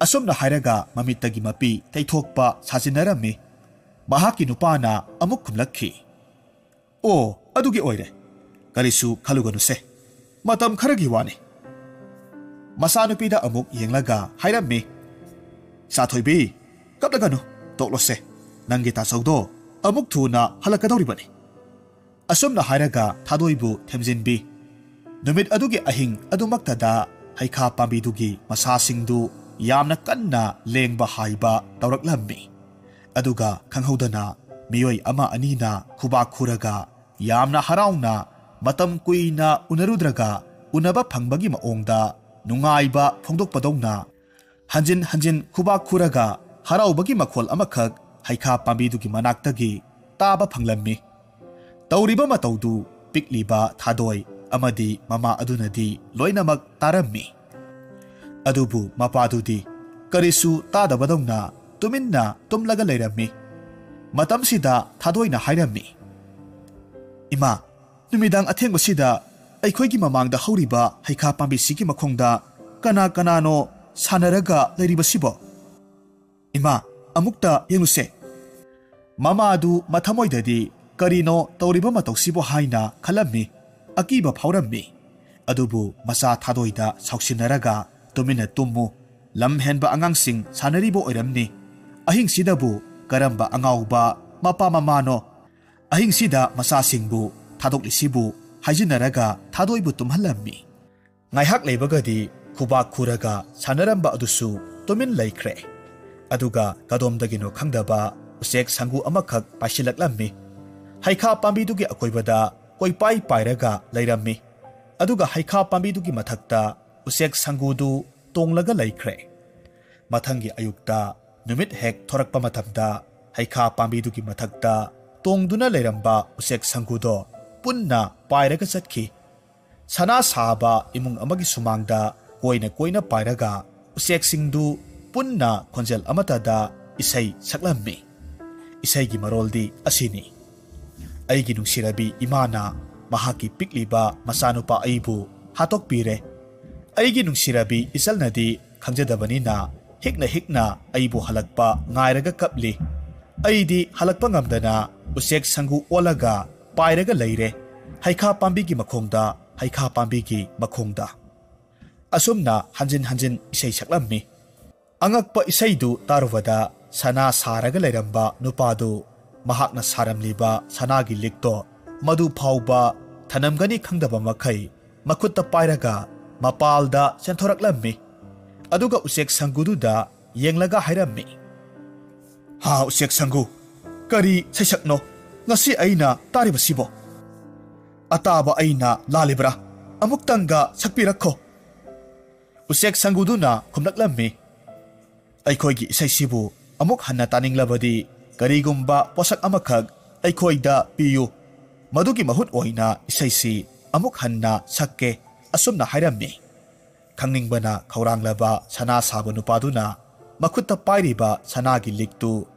ꯑꯁꯨꯝꯅ ꯍꯥꯏꯔꯒ ꯃꯃꯤꯠꯇꯒꯤ ꯃꯄꯤ ꯇꯩꯊꯣꯛꯄ ꯁꯥꯖꯤꯟꯅꯔꯝꯃꯤ꯫ ꯃꯍꯥꯛꯀꯤ ꯅꯨꯄꯥꯅ ꯑꯃꯨꯛ ꯈꯨꯝꯂꯛꯈꯤ, "ꯑꯣ, ꯑꯗꯨꯒꯤ ꯑꯣꯏꯔꯦ꯫ ꯀꯔꯤꯁꯨ ꯈꯜꯂꯨꯒꯅꯨꯁꯦ꯫ ꯃꯇꯝ ꯈꯔꯒꯤ ꯋꯥꯅꯤ꯫" ꯃꯆꯥꯅꯨꯄꯤꯗ ꯑꯃꯨꯛ ꯌꯦꯡꯂꯒ ꯍꯥꯏꯔꯝꯃꯤ, "ꯏꯆꯥ ꯊꯣꯏꯕꯤ, ꯀꯞꯂꯒꯅꯨ, ꯇꯣꯛꯂꯣꯁꯦ꯫ ꯅꯪꯒꯤ ꯇꯥꯆꯧꯗꯣ ꯑꯃꯨꯛ ꯊꯨꯅ ꯍꯜꯂꯛꯀꯗꯧꯔꯤꯕꯅꯤ꯫" ꯑꯁꯨꯝꯅ ꯍꯥꯏꯔꯒ ꯊꯥꯗꯣꯏꯕꯨ ꯊꯦꯝꯖꯤꯟꯕꯤ꯫ ꯅꯨꯃꯤꯠ ꯑꯗꯨꯒꯤ ꯑꯍꯤꯡ ꯑꯗꯨꯃꯛꯇꯗ ꯍꯩꯈꯥ ꯄꯥꯝꯕꯤꯗꯨꯒꯤ ꯃꯁꯥꯁꯤꯡꯗꯨ ꯌꯥꯝꯅ ꯀꯟꯅ ꯂꯦꯡꯕ ꯍꯥꯏꯕ ꯇꯧꯔꯛꯂꯝꯃꯤ꯫ ꯑꯗꯨꯒ ꯈꯪꯍꯧꯗꯅ ꯃꯤꯑꯣꯏ ꯑꯃ ꯑꯅꯤꯅ ꯈꯨꯕꯥꯛ ꯈꯨꯔꯒ ꯌꯥꯝꯅ ꯍꯔꯥꯎꯅ, ꯃꯇꯝ ꯀꯨꯏꯅ ꯎꯅꯔꯨꯗ꯭ꯔꯒ ꯎꯅꯕ ꯐꯪꯕꯒꯤ ꯃꯑꯣꯡꯗ ꯅꯨꯡꯉꯥꯏꯕ ꯐꯣꯡꯗꯣꯛꯄꯗꯧꯅ ꯍꯟꯖꯤꯟ ꯍꯟꯖꯤꯟ ꯈꯨꯕꯥꯛ ꯈꯨꯔꯒ ꯍꯔꯥꯎꯕꯒꯤ ꯃꯈꯣꯜ ꯑꯃꯈꯛ ꯍꯩꯈꯥ ꯄꯥꯝꯕꯤꯗꯨꯒꯤ ꯃꯅꯥꯛꯇꯒꯤ ꯇꯥꯕ ꯐꯪꯂꯝꯃꯤ꯫ ꯇꯧꯔꯤꯕ ꯃꯇꯧꯗꯨ ꯄꯤꯛꯂꯤꯕ ꯊꯥꯗꯣꯏ ꯑꯃꯗꯤ ꯃꯃꯥ ꯑꯗꯨꯅꯗꯤ ꯂꯣꯏꯅꯃꯛ ꯇꯥꯔꯝꯃꯤ꯫ ꯑꯗꯨꯕꯨ ꯃꯄꯥꯗꯨꯗꯤ ꯀꯔꯤꯁꯨ ꯇꯥꯗꯕꯗꯧꯅ ꯇꯨꯃꯤꯟꯅ ꯇꯨꯝꯂꯒ ꯂꯩꯔꯝꯃꯤ꯫ ꯃꯇꯝꯁꯤꯗ ꯊꯥꯗꯣꯏꯅ ꯍꯥꯏꯔꯝꯃꯤ, "ꯏꯃꯥ, ꯅꯨꯃꯤꯗꯥꯡ ꯑꯊꯦꯡꯕꯁꯤꯗ ꯑꯩꯈꯣꯏꯒꯤ ꯃꯃꯥꯡꯗ ꯍꯧꯔꯤꯕ ꯍꯩꯈꯥ ꯄꯥꯝꯕꯤꯁꯤꯒꯤ ꯃꯈꯣꯡꯗ ꯀꯅꯥ ꯀꯅꯥꯅꯣ ꯁꯥꯟꯅꯔꯒ ꯂꯩꯔꯤꯕꯁꯤꯕꯣ? ꯏꯃꯥ, ꯑꯃꯨꯛꯇ ꯌꯦꯡꯂꯨꯁꯦ꯫" ꯃꯃꯥꯗꯨ ꯃꯊꯃꯣꯏꯗꯗꯤ ꯀꯔꯤꯅꯣ ꯇꯧꯔꯤꯕ ꯃꯇꯧꯁꯤꯕꯨ ꯍꯥꯏꯅ ꯈꯜꯂꯝꯃꯤ, ꯑꯀꯤꯕ ꯐꯥꯎꯔꯝꯃꯤ꯫ ꯑꯗꯨꯕꯨ ꯃꯆꯥ ꯊꯥꯗꯣꯏꯗ ꯁꯥꯎꯁꯤꯟꯅꯔꯒ, "ꯇꯨꯃꯤꯟꯅ ꯇꯨꯝꯃꯨ, ꯂꯝ ꯍꯦꯟꯕ ꯑꯉꯥꯡꯁꯤꯡ ꯁꯥꯟꯅꯔꯤꯕ ꯑꯣꯏꯔꯝꯅꯤ꯫ ꯑꯍꯤꯡꯁꯤꯗꯕꯨ ꯀꯔꯝꯕ ꯑꯉꯥꯎꯕ ꯃꯄꯥ ꯃꯃꯥꯅꯣ ꯑꯍꯤꯡꯁꯤꯗ ꯃꯆꯥꯁꯤꯡꯕꯨ ꯊꯥꯗꯣꯛꯂꯤꯁꯤꯕꯨ?" ꯍꯥꯏꯖꯤꯟꯅꯔꯒ ꯊꯥꯗꯣꯏꯕꯨ ꯇꯨꯝꯍꯜꯂꯝꯃꯤ꯫ ꯉꯥꯏꯍꯥꯛ ꯂꯩꯕꯒꯗꯤ ꯈꯨꯕꯥꯛ ꯈꯨꯔꯒ ꯁꯥꯟꯅꯔꯝꯕ ꯑꯗꯨꯁꯨ ꯇꯨꯃꯤꯟ ꯂꯩꯈ꯭ꯔꯦ꯫ ꯑꯗꯨꯒ ꯀꯗꯣꯝꯗꯒꯤꯅꯣ ꯈꯪꯗꯕ ꯎꯆꯦꯛ ꯁꯪꯒꯨ ꯑꯃꯈꯛ ꯄꯥꯏꯁꯤꯜꯂꯛꯂꯝꯃꯤ꯫ ꯍꯩꯈꯥ ꯄꯥꯝꯕꯤꯗꯨꯒꯤ ꯑꯀꯣꯏꯕꯗ ꯀꯣꯏꯄꯥꯏ ꯄꯥꯏꯔꯒ ꯂꯩꯔꯝꯃꯤ꯫ ꯑꯗꯨꯒ ꯍꯩꯈꯥ ꯄꯥꯝꯕꯤꯗꯨꯒꯤ ꯃꯊꯛꯇ ꯎꯆꯦꯛ ꯁꯪꯒꯨꯗꯨ ꯇꯣꯡꯂꯒ ꯂꯩꯈ꯭ꯔꯦ꯫ ꯃꯊꯪꯒꯤ ꯑꯌꯨꯛꯇ ꯅꯨꯃꯤꯠ ꯍꯦꯛ ꯊꯣꯔꯛꯄ ꯃꯇꯝꯗ ꯍꯩꯈꯥ ꯄꯥꯝꯕꯤꯗꯨꯒꯤ ꯃꯊꯛꯇ ꯇꯣꯡꯗꯨꯅ ꯂꯩꯔꯝꯕ ꯎꯆꯦꯛ ꯁꯪꯒꯨꯗꯣ ꯄꯨꯟꯅ ꯄꯥꯏꯔꯒ ꯆꯠꯈꯤ꯫ ꯁꯅꯥ ꯁꯥꯕ ꯏꯃꯨꯡ ꯑꯃꯒꯤ ꯁꯨꯃꯥꯡꯗ ꯀꯣꯏꯅ ꯀꯣꯏꯅ ꯄꯥꯏꯔꯒ ꯎꯆꯦꯛꯁꯤꯡꯗꯨ ꯄꯨꯟꯅ ꯈꯣꯟꯖꯦꯜ ꯑꯃꯠꯇꯗ ꯏꯁꯩ ꯁꯛꯂꯝꯃꯤ꯫ ꯏꯁꯩꯒꯤ ꯃꯔꯣꯜꯗꯤ ꯑꯁꯤꯅꯤ: "ꯑꯩꯒꯤ ꯅꯨꯡꯁꯤꯔꯕꯤ ꯏꯃꯥꯅ ꯃꯍꯥꯛꯀꯤ ꯄꯤꯛꯂꯤꯕ ꯃꯆꯥꯅꯨꯄꯥ ꯑꯩꯕꯨ ꯍꯥꯠꯇꯣꯛꯄꯤꯔꯦ꯫ ꯑꯩꯒꯤ ꯅꯨꯡꯁꯤꯔꯕꯤ ꯏꯆꯜꯅꯗꯤ ꯈꯪꯖꯗꯕꯅꯤꯅ ꯍꯤꯛꯅ ꯍꯤꯛꯅ ꯑꯩꯕꯨ ꯍꯜꯂꯛꯄ ꯉꯥꯏꯔꯒ ꯀꯞꯂꯤ꯫ ꯑꯩꯗꯤ ꯍꯜꯂꯛꯄ ꯉꯝꯗꯅ ꯎꯆꯦꯛ ꯁꯪꯒꯨ ꯑꯣꯜꯂꯒ ꯄꯥꯏꯔꯒ ꯂꯩꯔꯦ, ꯍꯩꯈꯥ ꯄꯥꯝꯕꯤꯒꯤ ꯃꯈꯣꯡꯗ, ꯍꯩꯈꯥ ꯄꯥꯝꯕꯤꯒꯤ ꯃꯈꯣꯡꯗ"꯫ ꯑꯁꯨꯝꯅ ꯍꯟꯖꯤꯟ ꯍꯟꯖꯤꯟ ꯏꯁꯩ ꯁꯛꯂꯝꯃꯤ꯫ ꯑꯉꯛꯄ ꯏꯁꯩꯗꯨ ꯇꯥꯔꯨꯕꯗ ꯁꯅꯥ ꯁꯥꯔꯒ ꯂꯩꯔꯝꯕ ꯅꯨꯄꯥꯗꯨ ꯃꯍꯥꯛꯅ ꯁꯥꯔꯝꯂꯤꯕ ꯁꯅꯥꯒꯤ ꯂꯤꯛꯇꯣ ꯃꯗꯨ ꯐꯥꯎꯕ ꯊꯅꯝꯒꯅꯤ ꯈꯪꯗꯕ ꯃꯈꯩ ꯃꯈꯨꯠꯇ ꯄꯥꯏꯔꯒ ꯃꯄꯥꯜꯗ ꯆꯦꯟꯊꯣꯔꯛꯂꯝꯃꯤ꯫ ꯑꯗꯨꯒ ꯎꯆꯦꯛ ꯁꯪꯒꯨꯗꯨꯗ ꯌꯦꯡꯂꯒ ꯍꯥꯏꯔꯝꯃꯤ: "ꯍꯥ, ꯎꯆꯦꯛ ꯁꯪꯒꯨ, ꯀꯔꯤ ꯁꯩꯁꯛꯅꯣ ꯉꯁꯤ ꯑꯩꯅ ꯇꯥꯔꯤꯕꯁꯤꯕꯣ? ꯑꯇꯥꯕ ꯑꯩꯅ ꯂꯥꯜꯂꯤꯕ꯭ꯔꯥ? ꯑꯃꯨꯛꯇꯪꯒ ꯁꯛꯄꯤꯔꯛꯈꯣ"꯫ ꯎꯆꯦꯛ ꯁꯪꯒꯨꯗꯨꯅ ꯈꯨꯝꯂꯛꯂꯝꯃꯤ: "ꯑꯩꯈꯣꯏꯒꯤ ꯏꯁꯩꯁꯤꯕꯨ ꯑꯃꯨꯛ ꯍꯟꯅ ꯇꯥꯅꯤꯡꯂꯕꯗꯤ ꯀꯔꯤꯒꯨꯝꯕ ꯄꯣꯠꯁꯛ ꯑꯃꯈꯛ ꯑꯩꯈꯣꯏꯗ ꯄꯤꯌꯨ꯫ ꯃꯗꯨꯒꯤ ꯃꯍꯨꯠ ꯑꯣꯏꯅ ꯏꯁꯩꯁꯤ ꯑꯃꯨꯛ ꯍꯟꯅ ꯁꯛꯀꯦ"꯫ ꯑꯁꯨꯝꯅ ꯍꯥꯏꯔꯝꯃꯤ꯫ ꯈꯪꯅꯤꯡꯕꯅ ꯈꯧꯔꯥꯡꯂꯕ ꯁꯅꯥ ꯁꯥꯕ ꯅꯨꯄꯥꯗꯨꯅ ꯃꯈꯨꯠꯇ ꯄꯥꯏꯔꯤꯕ ꯁꯅꯥꯒꯤ ꯂꯤꯛꯇꯨ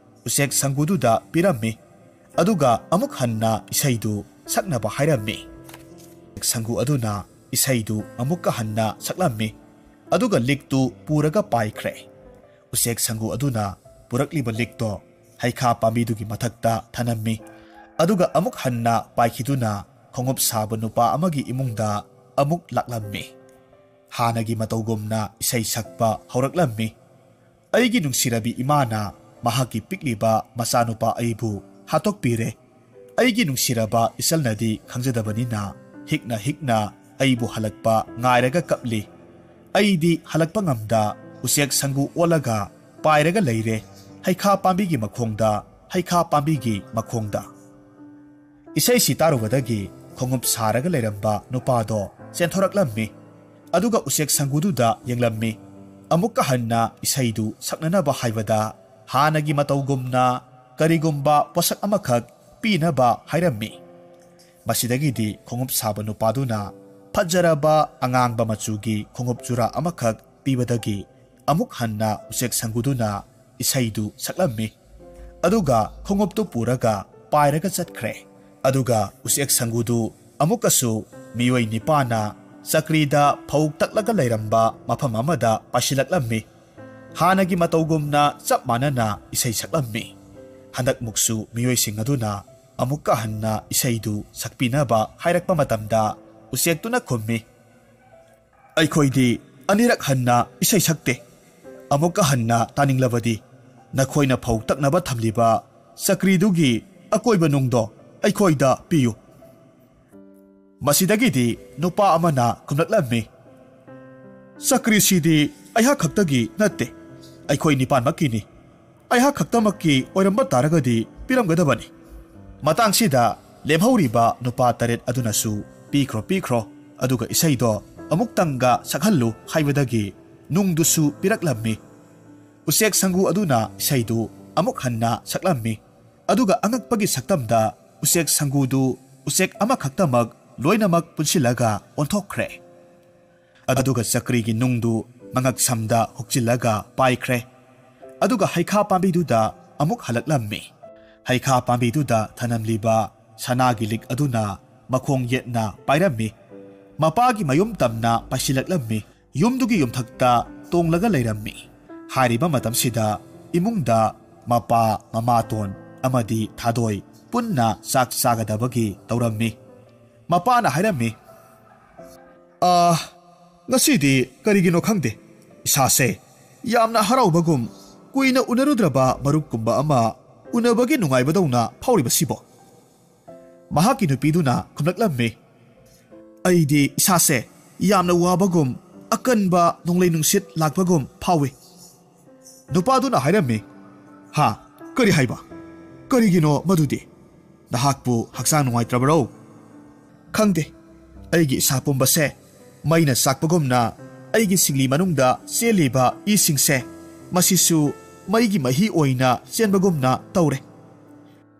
ꯎꯆꯦꯛ ꯁꯪꯒꯨꯗꯨꯗ ꯄꯤꯔꯝꯃꯤ꯫ ꯑꯗꯨꯒ ꯑꯃꯨꯛ ꯍꯟꯅ ꯏꯁꯩꯗꯨ ꯁꯛꯅꯕ ꯍꯥꯏꯔꯝꯃꯤ꯫ ꯎꯆꯦꯛ ꯁꯪꯒꯨ ꯑꯗꯨꯅ ꯏꯁꯩꯗꯨ ꯑꯃꯨꯛꯀ ꯍꯟꯅ ꯁꯛꯂꯝꯃꯤ꯫ ꯑꯗꯨꯒ ꯂꯤꯛꯇꯨ ꯄꯨꯔꯒ ꯄꯥꯏꯈ꯭ꯔꯦ꯫ ꯎꯆꯦꯛ ꯁꯪꯒꯨ ꯑꯗꯨꯅ ꯄꯨꯔꯛꯂꯤꯕ ꯂꯤꯛꯇꯣ ꯍꯩꯈꯥ ꯄꯥꯝꯕꯤꯗꯨꯒꯤ ꯃꯊꯛꯇ ꯊꯅꯝꯃꯤ꯫ ꯑꯗꯨꯒ ꯑꯃꯨꯛ ꯍꯟꯅ ꯄꯥꯏꯈꯤꯗꯨꯅ ꯈꯣꯡꯎꯞ ꯁꯥꯕ ꯅꯨꯄꯥ ꯑꯃꯒꯤ ꯏꯃꯨꯡꯗ ꯑꯃꯨꯛ ꯂꯥꯛꯂꯝꯃꯤ꯫ ꯍꯥꯟꯅꯒꯤ ꯃꯇꯧꯒꯨꯝꯅ ꯏꯁꯩ ꯁꯛꯄ ꯍꯧꯔꯛꯂꯝꯃꯤ: "ꯑꯩꯒꯤ ꯅꯨꯡꯁꯤꯔꯕꯤ ꯏꯃꯥꯅ ꯃꯍꯥꯛꯀꯤ ꯄꯤꯛꯂꯤꯕ ꯃꯆꯥꯅꯨꯄꯥ ꯑꯩꯕꯨ ꯍꯥꯠꯇꯣꯛꯄꯤꯔꯦ꯫ ꯑꯩꯒꯤ ꯅꯨꯡꯁꯤꯔꯕ ꯏꯆꯜꯅꯗꯤ ꯈꯪꯖꯗꯕꯅꯤꯅ ꯍꯤꯛꯅ ꯍꯤꯛꯅ ꯑꯩꯕꯨ ꯍꯜꯂꯛꯄ ꯉꯥꯏꯔꯒ ꯀꯞꯂꯤ꯫ ꯑꯩꯗꯤ ꯍꯜꯂꯛꯄ ꯉꯝꯗ ꯎꯆꯦꯛ ꯁꯪꯒꯨ ꯑꯣꯜꯂꯒ ꯄꯥꯏꯔꯒ ꯂꯩꯔꯦ, ꯍꯩꯈꯥ ꯄꯥꯝꯕꯤꯒꯤ ꯃꯈꯣꯡꯗ, ꯍꯩꯈꯥ ꯄꯥꯝꯕꯤꯒꯤ ꯃꯈꯣꯡꯗ꯫ ꯏꯁꯩꯁꯤ ꯇꯥꯔꯨꯕꯗꯒꯤ ꯈꯣꯡꯎꯞ ꯁꯥꯔꯒ ꯂꯩꯔꯝꯕ ꯅꯨꯄꯥꯗꯣ ꯆꯦꯟꯊꯣꯔꯛꯂꯝꯃꯤ꯫ ꯑꯗꯨꯒ ꯎꯆꯦꯛ ꯁꯪꯒꯨꯗꯨꯗ ꯌꯦꯡꯂꯝꯃꯤ꯫ ꯑꯃꯨꯛꯀ ꯍꯟꯅ ꯏꯁꯩꯗꯨ ꯁꯛꯅꯅꯕ ꯍꯥꯏꯕꯗ ꯍꯥꯟꯅꯒꯤ ꯃꯇꯧꯒꯨꯝꯅ ꯀꯔꯤꯒꯨꯝꯕ ꯄꯣꯠꯁꯛ ꯑꯃꯈꯛ ꯄꯤꯅꯕ ꯍꯥꯏꯔꯝꯃꯤ꯫ ꯃꯁꯤꯗꯒꯤꯗꯤ ꯈꯣꯡꯎꯞ ꯁꯥꯕ ꯅꯨꯄꯥꯗꯨꯅ ꯐꯖꯔꯕ ꯑꯉꯥꯡꯕ ꯃꯆꯨꯒꯤ ꯈꯣꯡꯎꯞ ꯖꯨꯔꯥ ꯑꯃꯈꯛ ꯄꯤꯕꯗꯒꯤ ꯑꯃꯨꯛ ꯍꯟꯅ ꯎꯆꯦꯛ ꯁꯪꯒꯨꯗꯨꯅ ꯏꯁꯩꯗꯨ ꯁꯛꯂꯝꯃꯤ꯫ ꯑꯗꯨꯒ ꯈꯣꯡꯎꯞꯇꯨ ꯄꯨꯔꯒ ꯄꯥꯏꯔꯒ ꯆꯠꯈ꯭ꯔꯦ꯫ ꯑꯗꯨꯒ ꯎꯆꯦꯛ ꯁꯪꯒꯨꯗꯨ ꯑꯃꯨꯛꯀꯁꯨ ꯃꯤꯑꯣꯏ ꯅꯤꯄꯥꯅ ꯆꯀ꯭ꯔꯤꯗ ꯐꯧ ꯇꯛꯂꯒ ꯂꯩꯔꯝꯕ ꯃꯐꯝ ꯑꯃꯗ ꯄꯥꯏꯁꯤꯜꯂꯛꯂꯝꯃꯤ꯫ ꯍꯥꯟꯅꯒꯤ ꯃꯇꯧꯒꯨꯝꯅ ꯆꯞ ꯃꯥꯟꯅꯅ ꯏꯁꯩ ꯁꯛꯂꯝꯃꯤ꯫ ꯍꯟꯗꯛꯃꯨꯛꯁꯨ ꯃꯤꯑꯣꯏꯁꯤꯡ ꯑꯗꯨꯅ ꯑꯃꯨꯛꯀ ꯍꯟꯅ ꯏꯁꯩꯗꯨ ꯁꯛꯄꯤꯅꯕ ꯍꯥꯏꯔꯛꯄ ꯃꯇꯝꯗ ꯎꯆꯦꯛꯇꯨꯅ ꯈꯨꯝꯃꯤ, "ꯑꯩꯈꯣꯏꯗꯤ ꯑꯅꯤꯔꯛ ꯍꯟꯅ ꯏꯁꯩ ꯁꯛꯇꯦ꯫ ꯑꯃꯨꯛꯀ ꯍꯟꯅ ꯇꯥꯅꯤꯡꯂꯕꯗꯤ ꯅꯈꯣꯏꯅ ꯐꯧ ꯇꯛꯅꯕ ꯊꯝꯂꯤꯕ ꯆꯀ꯭ꯔꯤꯗꯨꯒꯤ ꯑꯀꯣꯏꯕ ꯅꯨꯡꯗꯣ ꯑꯩꯈꯣꯏꯗ ꯄꯤꯌꯨ꯫" ꯃꯁꯤꯗꯒꯤꯗꯤ ꯅꯨꯄꯥ ꯑꯃꯅ ꯈꯨꯝꯂꯛꯂꯝꯃꯤ, "ꯆꯀ꯭ꯔꯤꯁꯤꯗꯤ ꯑꯩꯍꯥꯛ ꯈꯛꯇꯒꯤ ꯅꯠꯇꯦ, ꯑꯩꯈꯣꯏ ꯅꯤꯄꯥꯟꯃꯛꯀꯤꯅꯤ꯫ ꯑꯩꯍꯥꯛ ꯈꯛꯇꯃꯛꯀꯤ ꯑꯣꯏꯔꯝꯕ ꯇꯥꯔꯒꯗꯤ ꯄꯤꯔꯝꯒꯗꯕꯅꯤ꯫" ꯃꯇꯥꯡꯁꯤꯗ ꯂꯦꯝꯍꯧꯔꯤꯕ ꯅꯨꯄꯥ ꯇꯔꯦꯠ ꯑꯗꯨꯅꯁꯨ, "ꯄꯤꯈ꯭ꯔꯣ, ꯄꯤꯈ꯭ꯔꯣ, ꯑꯗꯨꯒ ꯏꯁꯩꯗꯣ ꯑꯃꯨꯛꯇꯪꯒ ꯁꯛꯍꯜꯂꯨ" ꯍꯥꯏꯕꯗꯒꯤ ꯅꯨꯡꯗꯨꯁꯨ ꯄꯤꯔꯛꯂꯝꯃꯤ꯫ ꯎꯆꯦꯛ ꯁꯪꯒꯨ ꯑꯗꯨꯅ ꯏꯁꯩꯗꯨ ꯑꯃꯨꯛ ꯍꯟꯅ ꯁꯛꯂꯝꯃꯤ꯫ ꯑꯗꯨꯒ ꯑꯉꯛꯄꯒꯤ ꯁꯛꯇꯝꯗ ꯎꯆꯦꯛ ꯁꯪꯒꯨꯗꯨ ꯎꯆꯦꯛ ꯑꯃꯈꯛꯇꯃꯛ ꯂꯣꯏꯅꯃꯛ ꯄꯨꯟꯁꯤꯜꯂꯒ ꯑꯣꯟꯊꯣꯛꯈ꯭ꯔꯦ꯫ ꯑꯗꯨꯒ ꯆꯀ꯭ꯔꯤꯒꯤ ꯅꯨꯡꯗꯨ ꯃꯉꯛꯁꯝꯗ ꯍꯨꯛꯆꯤꯜꯂꯒ ꯄꯥꯏꯈ꯭ꯔꯦ꯫ ꯑꯗꯨꯒ ꯍꯩꯈꯥ ꯄꯥꯝꯕꯤꯗꯨꯗ ꯑꯃꯨꯛ ꯍꯜꯂꯛꯂꯝꯃꯤ꯫ ꯍꯩꯈꯥ ꯄꯥꯝꯕꯤꯗꯨꯗ ꯊꯅꯝꯂꯤꯕ ꯁꯅꯥꯒꯤ ꯂꯤꯛ ꯑꯗꯨꯅ ꯃꯈꯣꯡ ꯌꯦꯠꯅ ꯄꯥꯏꯔꯝꯃꯤ꯫ ꯃꯄꯥꯒꯤ ꯃꯌꯨꯝ ꯇꯝꯅ ꯄꯥꯏꯁꯤꯜꯂꯛꯂꯝꯃꯤ꯫ ꯌꯨꯝꯗꯨꯒꯤ ꯌꯨꯝꯊꯛꯇ ꯇꯣꯡꯂꯒ ꯂꯩꯔꯝꯃꯤ꯫ ꯍꯥꯏꯔꯤꯕ ꯃꯇꯝꯁꯤꯗ ꯏꯃꯨꯡꯗ ꯃꯄꯥ, ꯃꯃꯥꯇꯣꯟ ꯑꯃꯗꯤ ꯊꯥꯗꯣꯏ ꯄꯨꯟꯅ ꯆꯥꯛ ꯆꯥꯒꯗꯕꯒꯤ ꯇꯧꯔꯝꯃꯤ꯫ ꯃꯄꯥꯅ ꯍꯥꯏꯔꯝꯃꯤ, "ꯑꯥ, ꯉꯁꯤꯗꯤ ꯀꯔꯤꯒꯤꯅꯣ ꯈꯪꯗꯦ, ꯏꯁꯥꯁꯦ ꯌꯥꯝꯅ ꯍꯔꯥꯎꯕꯒꯨꯝ, ꯀꯨꯏꯅ ꯎꯅꯔꯨꯗ꯭ꯔꯕ ꯃꯔꯨꯞꯀꯨꯝꯕ ꯑꯃ ꯎꯅꯕꯒꯤ ꯅꯨꯡꯉꯥꯏꯕꯗꯧꯅ ꯐꯥꯎꯔꯤꯕꯁꯤꯕꯣ?" ꯃꯍꯥꯛꯀꯤ ꯅꯨꯄꯤꯗꯨꯅ ꯈꯨꯝꯂꯛꯂꯝꯃꯤ, "ꯑꯩꯗꯤ ꯏꯁꯥꯁꯦ ꯌꯥꯝꯅ ꯋꯥꯕꯒꯨꯝ, ꯑꯀꯟꯕ ꯅꯣꯡꯂꯩ ꯅꯨꯡꯁꯤꯠ ꯂꯥꯛꯄꯒꯨꯝ ꯐꯥꯎꯏ꯫" ꯅꯨꯄꯥꯗꯨꯅ ꯍꯥꯏꯔꯝꯃꯤ, "ꯍꯥ? ꯀꯔꯤ ꯍꯥꯏꯕ? ꯀꯔꯤꯒꯤꯅꯣ ꯃꯗꯨꯗꯤ? ꯅꯍꯥꯛꯄꯨ ꯍꯛꯆꯥꯡ ꯅꯨꯡꯉꯥꯏꯇ꯭ꯔꯕꯔꯣ?" "ꯈꯪꯗꯦ, ꯑꯩꯒꯤ ꯏꯁꯥ ꯄꯨꯝꯕꯁꯦ ꯃꯩꯅ ꯆꯥꯛꯄꯒꯨꯝꯅ ꯑꯩꯒꯤ ꯁꯤꯡꯂꯤ ꯃꯅꯨꯡꯗ ꯆꯦꯜꯂꯤꯕ ꯏꯁꯤꯡꯁꯦ, ꯃꯁꯤꯁꯨ ꯃꯩꯒꯤ ꯃꯍꯤ ꯑꯣꯏꯅ ꯆꯦꯟꯕꯒꯨꯝꯅ ꯇꯧꯔꯦ꯫"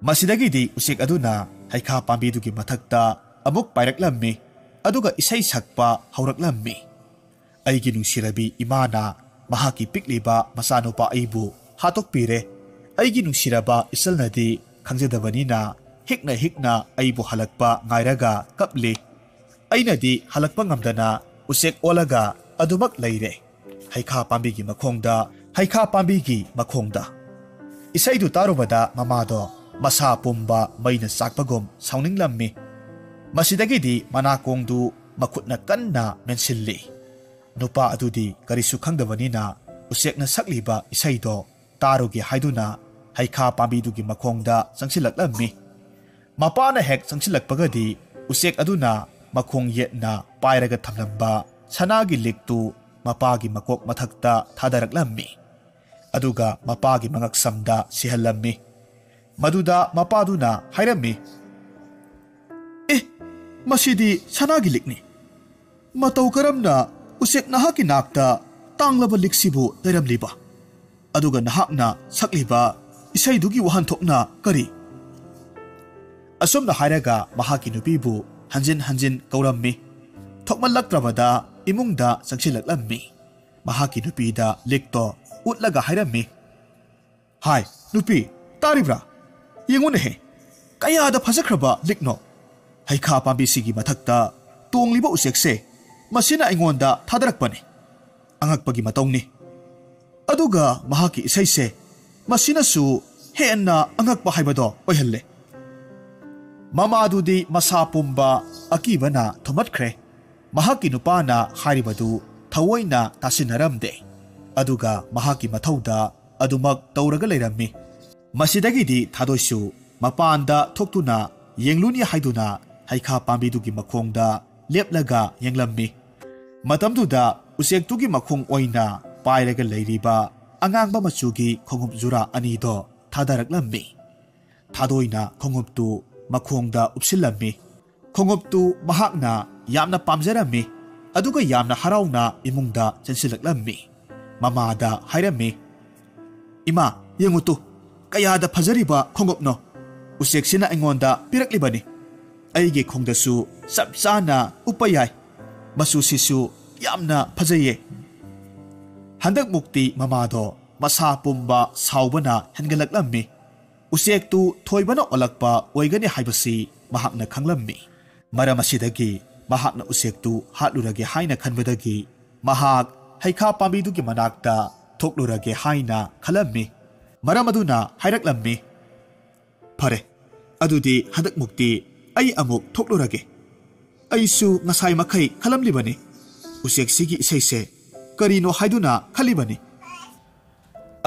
ꯃꯁꯤꯗꯒꯤꯗꯤ ꯎꯆꯦꯛ ꯑꯗꯨꯅ ꯍꯩꯈꯥ ꯄꯥꯝꯕꯤꯗꯨꯒꯤ ꯃꯊꯛꯇ ꯑꯃꯨꯛ ꯄꯥꯏꯔꯛꯂꯝꯃꯤ, ꯑꯗꯨꯒ ꯏꯁꯩ ꯁꯛꯄ ꯍꯧꯔꯛꯂꯝꯃꯤ꯫ "ꯑꯩꯒꯤ ꯅꯨꯡꯁꯤꯔꯕꯤ ꯏꯃꯥꯅ ꯃꯍꯥꯛꯀꯤ ꯄꯤꯛꯂꯤꯕ ꯃꯆꯥꯅꯨꯄꯥ ꯑꯩꯕꯨ ꯍꯥꯠꯇꯣꯛꯄꯤꯔꯦ꯫ ꯑꯩꯒꯤ ꯅꯨꯡꯁꯤꯔꯕ ꯏꯆꯜꯅꯗꯤ ꯈꯪꯖꯗꯕꯅꯤꯅ ꯍꯤꯛꯅ ꯍꯤꯛꯅ ꯑꯩꯕꯨ ꯍꯜꯂꯛꯄ ꯉꯥꯏꯔꯒ ꯀꯞꯂꯤ꯫ ꯑꯩꯅꯗꯤ ꯍꯜꯂꯛꯄ ꯉꯝꯗꯅ ꯎꯆꯦꯛ ꯑꯣꯜꯂꯒ ꯑꯗꯨꯃꯛ ꯂꯩꯔꯦ, ꯍꯩꯈꯥ ꯄꯥꯝꯕꯤꯒꯤ ꯃꯈꯣꯡꯗ, ꯍꯩꯈꯥ ꯄꯥꯝꯕꯤꯒꯤ ꯃꯈꯣꯡꯗ꯫" ꯏꯁꯩꯗꯨ ꯇꯥꯔꯨꯕꯗ ꯃꯃꯥꯗꯣ ꯃꯁꯥ ꯄꯨꯝꯕ ꯃꯩꯅ ꯆꯥꯛꯄꯒꯨꯝ ꯁꯥꯎꯅꯤꯡꯂꯝꯃꯤ꯫ ꯃꯁꯤꯗꯒꯤꯗꯤ ꯃꯅꯥꯀꯣꯡꯗꯨ ꯃꯈꯨꯠꯅ ꯀꯟꯅ ꯃꯦꯟꯁꯤꯜꯂꯤ꯫ ꯅꯨꯄꯥ ꯑꯗꯨꯗꯤ ꯀꯔꯤꯁꯨ ꯈꯪꯗꯕꯅꯤꯅ ꯎꯆꯦꯛꯅ ꯁꯛꯂꯤꯕ ꯏꯁꯩꯗꯣ ꯇꯥꯔꯨꯒꯦ ꯍꯥꯏꯗꯨꯅ ꯍꯩꯈꯥ ꯄꯥꯝꯕꯤꯗꯨꯒꯤ ꯃꯈꯣꯡꯗ ꯆꯪꯁꯤꯜꯂꯛꯂꯝꯃꯤ꯫ ꯃꯄꯥꯅ ꯍꯦꯛ ꯆꯪꯁꯤꯜꯂꯛꯄꯒꯗꯤ ꯎꯆꯦꯛ ꯑꯗꯨꯅ ꯃꯈꯣꯡ ꯌꯦꯠꯅ ꯄꯥꯏꯔꯒ ꯊꯝꯂꯝꯕ ꯁꯅꯥꯒꯤ ꯂꯤꯛꯇꯨ ꯃꯄꯥꯒꯤ ꯃꯀꯣꯛ ꯃꯊꯛꯇ ꯊꯥꯗꯔꯛꯂꯝꯃꯤ꯫ ꯑꯗꯨꯒ ꯃꯄꯥꯒꯤ ꯃꯉꯛꯁꯝꯗ ꯁꯤꯍꯜꯂꯝꯃꯤ꯫ ꯃꯗꯨꯗ ꯃꯄꯥꯗꯨꯅ ꯍꯥꯏꯔꯝꯃꯤ, "ꯑꯦ, ꯃꯁꯤꯗꯤ ꯁꯅꯥꯒꯤ ꯂꯤꯛꯅꯤ꯫ ꯃꯇꯧ ꯀꯔꯝꯅ ꯎꯆꯦꯛ ꯅꯍꯥꯛꯀꯤ ꯅꯥꯛꯇ ꯇꯥꯡꯂꯕ ꯂꯤꯛꯁꯤꯕꯨ ꯂꯩꯔꯝꯂꯤꯕ? ꯑꯗꯨꯒ ꯅꯍꯥꯛꯅ ꯁꯛꯂꯤꯕ ꯏꯁꯩꯗꯨꯒꯤ ꯋꯥꯍꯟꯊꯣꯛꯅ ꯀꯔꯤ?" ꯑꯁꯨꯝꯅ ꯍꯥꯏꯔꯒ ꯃꯍꯥꯛꯀꯤ ꯅꯨꯄꯤꯕꯨ ꯍꯟꯖꯤꯟ ꯍꯟꯖꯤꯟ ꯀꯧꯔꯝꯃꯤ꯫ ꯊꯣꯛꯃꯜꯂꯛꯇ꯭ꯔꯕꯗ ꯏꯃꯨꯡꯗ ꯆꯪꯁꯤꯜꯂꯛꯂꯝꯃꯤ꯫ ꯃꯍꯥꯛꯀꯤ ꯅꯨꯄꯤꯗ ꯂꯤꯛꯇꯣ ꯎꯠꯂꯒ ꯍꯥꯏꯔꯝꯃꯤ, "ꯍꯥꯏ, ꯅꯨꯄꯤ, ꯇꯥꯔꯤꯕ꯭ꯔꯥ? ꯌꯦꯡꯉꯨꯅꯦꯍꯦ, ꯀꯌꯥꯗ ꯐꯖꯈ꯭ꯔꯕ ꯂꯤꯛꯅꯣ! ꯍꯩꯈꯥ ꯄꯥꯝꯕꯤꯁꯤꯒꯤ ꯃꯊꯛꯇ ꯇꯣꯡꯂꯤꯕ ꯎꯆꯦꯛꯁꯦ ꯃꯁꯤꯅ ꯑꯩꯉꯣꯟꯗ ꯊꯥꯗꯔꯛꯄꯅꯤ꯫ ꯑꯉꯛꯄꯒꯤ ꯃꯇꯧꯅꯤ꯫ ꯑꯗꯨꯒ ꯃꯍꯥꯛꯀꯤ ꯏꯁꯩꯁꯦ ꯃꯁꯤꯅꯁꯨ ꯍꯦꯟꯅ ꯑꯉꯛꯄ ꯍꯥꯏꯕꯗꯣ ꯑꯣꯏꯍꯜꯂꯦ꯫" ꯃꯃꯥꯗꯨꯗꯤ ꯃꯁꯥ ꯄꯨꯝꯕ ꯑꯀꯤꯕꯅ ꯊꯨꯝꯃꯠꯈ꯭ꯔꯦ꯫ ꯃꯍꯥꯛꯀꯤ ꯅꯨꯄꯥꯅ ꯍꯥꯏꯔꯤꯕꯗꯨ ꯊꯑꯣꯏꯅ ꯇꯥꯁꯤꯟꯅꯔꯝꯗꯦ꯫ ꯑꯗꯨꯒ ꯃꯍꯥꯛꯀꯤ ꯃꯊꯧꯗ ꯑꯗꯨꯃꯛ ꯇꯧꯔꯒ ꯂꯩꯔꯝꯃꯤ꯫ ꯃꯁꯤꯗꯒꯤꯗꯤ ꯊꯥꯗꯣꯏꯁꯨ ꯃꯄꯥꯟꯗ ꯊꯣꯛꯇꯨꯅ ꯌꯦꯡꯂꯨꯅꯤ ꯍꯥꯏꯗꯨꯅ ꯍꯩꯈꯥ ꯄꯥꯝꯕꯤꯗꯨꯒꯤ ꯃꯈꯣꯡꯗ ꯂꯦꯞꯂꯒ ꯌꯦꯡꯂꯝꯃꯤ꯫ ꯃꯇꯝꯗꯨꯗ ꯎꯆꯦꯛꯇꯨꯒꯤ ꯃꯈꯣꯡ ꯑꯣꯏꯅ ꯄꯥꯏꯔꯒ ꯂꯩꯔꯤꯕ ꯑꯉꯥꯡꯕ ꯃꯆꯨꯒꯤ ꯈꯣꯡꯎꯞ ꯖꯨꯔꯥ ꯑꯅꯤꯗꯣ ꯊꯥꯗꯔꯛꯂꯝꯃꯤ꯫ ꯊꯥꯗꯣꯏꯅ ꯈꯣꯡꯎꯞꯇꯨ ꯃꯈꯣꯡꯗ ꯎꯞꯁꯤꯜꯂꯝꯃꯤ꯫ ꯈꯣꯡꯎꯞꯇꯨ ꯃꯍꯥꯛꯅ ꯌꯥꯝꯅ ꯄꯥꯝꯖꯔꯝꯃꯤ꯫ ꯑꯗꯨꯒ ꯌꯥꯝꯅ ꯍꯔꯥꯎꯅ ꯏꯃꯨꯡꯗ ꯆꯦꯟꯁꯤꯜꯂꯛꯂꯝꯃꯤ꯫ ꯃꯃꯥꯗ ꯍꯥꯏꯔꯝꯃꯤ, "ꯏꯃꯥ, ꯌꯦꯡꯉꯨ ꯇꯨ, ꯀꯌꯥꯗ ꯐꯖꯔꯤꯕ ꯈꯣꯡꯎꯞꯅꯣ! ꯎꯆꯦꯛꯁꯤꯅ ꯑꯩꯉꯣꯟꯗ ꯄꯤꯔꯛꯂꯤꯕꯅꯤ꯫ ꯑꯩꯒꯤ ꯈꯣꯡꯗꯁꯨ ꯆꯞ ꯆꯥꯅ ꯎꯞꯄ ꯌꯥꯏ꯫ ꯃꯆꯨꯁꯤꯁꯨ ꯌꯥꯝꯅ ꯐꯖꯩꯌꯦ꯫" ꯍꯟꯗꯛꯃꯨꯛꯇꯤ ꯃꯃꯥꯗꯣ ꯃꯁꯥ ꯄꯨꯝꯕ ꯁꯥꯎꯕꯅ ꯍꯦꯟꯒꯠꯂꯛꯂꯝꯃꯤ꯫ ꯎꯆꯦꯛꯇꯨ ꯊꯣꯏꯕꯅ ꯑꯣꯜꯂꯛꯄ ꯑꯣꯏꯒꯅꯤ ꯍꯥꯏꯕꯁꯤ ꯃꯍꯥꯛꯅ ꯈꯪꯂꯝꯃꯤ꯫ ꯃꯔꯝ ꯑꯁꯤꯗꯒꯤ ꯃꯍꯥꯛꯅ ꯎꯆꯦꯛꯇꯨ ꯍꯥꯠꯂꯨꯔꯒꯦ ꯍꯥꯏꯅ ꯈꯟꯕꯗꯒꯤ ꯃꯍꯥꯛ ꯍꯩꯈꯥ ꯄꯥꯝꯕꯤꯗꯨꯒꯤ ꯃꯅꯥꯛꯇ ꯊꯣꯛꯂꯨꯔꯒꯦ ꯍꯥꯏꯅ ꯈꯜꯂꯝꯃꯤ꯫ ꯃꯔꯝ ꯑꯗꯨꯅ ꯍꯥꯏꯔꯛꯂꯝꯃꯤ, "ꯐꯔꯦ, ꯑꯗꯨꯗꯤ ꯍꯟꯗꯛꯃꯨꯛꯇꯤ ꯑꯩ ꯑꯃꯨꯛ ꯊꯣꯛꯂꯨꯔꯒꯦ꯫ ꯑꯩꯁꯨ ꯉꯁꯥꯏ ꯃꯈꯩ ꯈꯜꯂꯝꯂꯤꯕꯅꯤ, ꯎꯆꯦꯛꯁꯤꯒꯤ ꯏꯁꯩꯁꯦ ꯀꯔꯤꯅꯣ ꯍꯥꯏꯗꯨꯅ ꯈꯜꯂꯤꯕꯅꯤ꯫"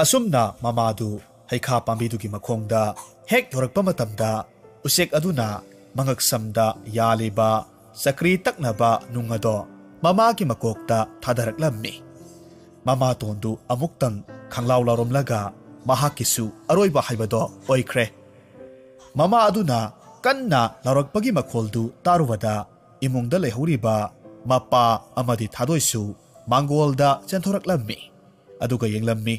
ꯑꯁꯨꯝꯅ ꯃꯃꯥꯗꯨ ꯍꯩꯈꯥ ꯄꯥꯝꯕꯤꯗꯨꯒꯤ ꯃꯈꯣꯡꯗ ꯍꯦꯛ ꯌꯧꯔꯛꯄ ꯃꯇꯝꯗ, ꯎꯆꯦꯛ ꯑꯗꯨꯅ ꯃꯉꯛꯁꯝꯗ ꯌꯥꯜꯂꯤꯕ ꯆꯀ꯭ꯔꯤ ꯇꯛꯅꯕ ꯅꯨꯡ ꯑꯗꯣ ꯃꯃꯥꯒꯤ ꯃꯀꯣꯛꯇ ꯊꯥꯗꯔꯛꯂꯝꯃꯤ꯫ ꯃꯃꯥꯇꯣꯟꯗꯨ ꯑꯃꯨꯛꯇꯪ ꯈꯪꯂꯥꯎ ꯂꯥꯎꯔꯝꯂꯒ ꯃꯍꯥꯛꯀꯤꯁꯨ ꯑꯔꯣꯏꯕ ꯍꯥꯏꯕꯗꯣ ꯑꯣꯏꯈ꯭ꯔꯦ꯫ ꯃꯃꯥ ꯑꯗꯨꯅ ꯀꯟꯅ ꯂꯥꯎꯔꯛꯄꯒꯤ ꯃꯈꯣꯜꯗꯨ ꯇꯥꯔꯨꯕꯗ ꯏꯃꯨꯡꯗ ꯂꯩꯍꯧꯔꯤꯕ ꯃꯄꯥ ꯑꯃꯗꯤ ꯊꯥꯗꯣꯏꯁꯨ ꯃꯥꯡꯒꯣꯜꯗ ꯆꯦꯟꯊꯣꯔꯛꯂꯝꯃꯤ꯫ ꯑꯗꯨꯒ ꯌꯦꯡꯂꯝꯃꯤ꯫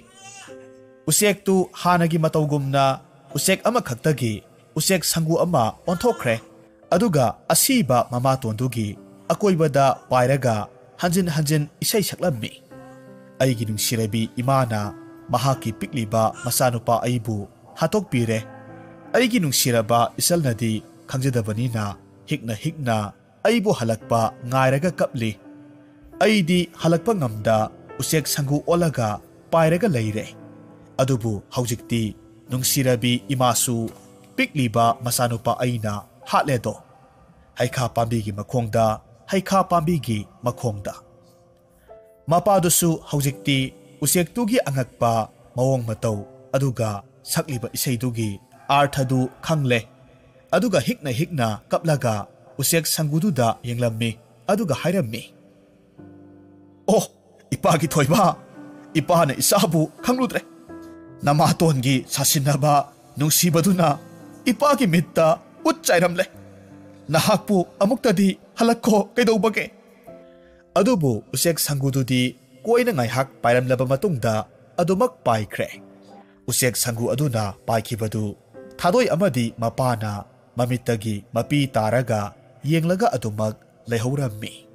ꯎꯆꯦꯛꯇꯨ ꯍꯥꯟꯅꯒꯤ ꯃꯇꯧꯒꯨꯝꯅ ꯎꯆꯦꯛ ꯑꯃꯈꯛꯇꯒꯤ ꯎꯆꯦꯛ ꯁꯪꯒꯨ ꯑꯃ ꯑꯣꯟꯊꯣꯛꯈ꯭ꯔꯦ꯫ ꯑꯗꯨꯒ ꯑꯁꯤꯕ ꯃꯃꯥꯇꯣꯟꯗꯨꯒꯤ ꯑꯀꯣꯏꯕꯗ ꯄꯥꯏꯔꯒ ꯍꯟꯖꯤꯟ ꯍꯟꯖꯤꯟ ꯏꯁꯩ ꯁꯛꯂꯝꯃꯤ꯫ ꯑꯩꯒꯤ ꯅꯨꯡꯁꯤꯔꯕꯤ ꯏꯃꯥꯅ ꯃꯍꯥꯛꯀꯤ ꯄꯤꯛꯂꯤꯕ ꯃꯆꯥꯅꯨꯄꯥ ꯑꯩꯕꯨ ꯍꯥꯠꯇꯣꯛꯄꯤꯔꯦ꯫ ꯑꯩꯒꯤ ꯅꯨꯡꯁꯤꯔꯕ ꯏꯆꯜꯅꯗꯤ ꯈꯪꯖꯗꯕꯅꯤꯅ ꯍꯤꯛꯅ ꯍꯤꯛꯅ ꯑꯩꯕꯨ ꯍꯜꯂꯛꯄ ꯉꯥꯏꯔꯒ ꯀꯞꯂꯤ꯫ ꯑꯩꯗꯤ ꯍꯜꯂꯛꯄ ꯉꯝꯗ ꯎꯆꯦꯛ ꯁꯪꯒꯨ ꯑꯣꯜꯂꯒ ꯄꯥꯏꯔꯒ ꯂꯩꯔꯦ꯫ ꯑꯗꯨꯕꯨ ꯍꯧꯖꯤꯛꯇꯤ ꯅꯨꯡꯁꯤꯔꯕꯤ ꯏꯃꯥꯁꯨ ꯄꯤꯛꯂꯤꯕ ꯃꯆꯥꯅꯨꯄꯥ ꯑꯩꯅ ꯍꯥꯠꯂꯦꯗꯣ꯫ ꯍꯩꯈꯥ ꯄꯥꯝꯕꯤꯒꯤ ꯃꯈꯣꯡꯗ, ꯍꯩꯈꯥ ꯄꯥꯝꯕꯤꯒꯤ ꯃꯈꯣꯡꯗ꯫ ꯃꯄꯥꯗꯨꯁꯨ ꯍꯧꯖꯤꯛꯇꯤ ꯎꯆꯦꯛꯇꯨꯒꯤ ꯑꯉꯛꯄ ꯃꯑꯣꯡ ꯃꯇꯧ ꯑꯗꯨꯒ ꯁꯛꯂꯤꯕ ꯏꯁꯩꯗꯨꯒꯤ ꯑꯥꯔꯊꯗꯨ ꯈꯪꯂꯦ꯫ ꯑꯗꯨꯒ ꯍꯤꯛꯅ ꯍꯤꯛꯅ ꯀꯞꯂꯒ ꯎꯆꯦꯛ ꯁꯪꯒꯨꯗꯨꯗ ꯌꯦꯡꯂꯝꯃꯤ꯫ ꯑꯗꯨꯒ ꯍꯥꯏꯔꯝꯃꯤ, "ꯑꯣ, ꯏꯄꯥꯒꯤ ꯊꯣꯏꯕ, ꯏꯄꯥꯅ ꯏꯆꯥꯕꯨ ꯈꯪꯂꯨꯗ꯭ꯔꯦ꯫ ꯅꯃꯥꯇꯣꯟꯒꯤ ꯁꯥꯁꯤꯟꯅꯕ ꯅꯨꯡꯁꯤꯕꯗꯨꯅ ꯏꯄꯥꯒꯤ ꯃꯤꯠꯇ ꯎꯠ ꯆꯥꯏꯔꯝꯂꯦ꯫ ꯅꯍꯥꯛꯄꯨ ꯑꯃꯨꯛꯇꯗꯤ ꯍꯜꯂꯛꯈꯣ ꯀꯩꯗꯧꯕꯒꯦ?" ꯑꯗꯨꯕꯨ ꯎꯆꯦꯛ ꯁꯪꯒꯨꯗꯨꯗꯤ ꯀꯣꯏꯅ ꯉꯥꯏꯍꯥꯛ ꯄꯥꯏꯔꯝꯂꯕ ꯃꯇꯨꯡꯗ ꯑꯗꯨꯃꯛ ꯄꯥꯏꯈ꯭ꯔꯦ꯫ ꯎꯆꯦꯛ ꯁꯪꯒꯨ ꯑꯗꯨꯅ ꯄꯥꯏꯈꯤꯕꯗꯨ ꯊꯥꯗꯣꯏ ꯑꯃꯗꯤ ꯃꯄꯥꯅ ꯃꯃꯤꯠꯇꯒꯤ ꯃꯄꯤ ꯇꯥꯔꯒ ꯌꯦꯡꯂꯒ ꯑꯗꯨꯃꯛ ꯂꯩꯍꯧꯔꯝꯃꯤ꯫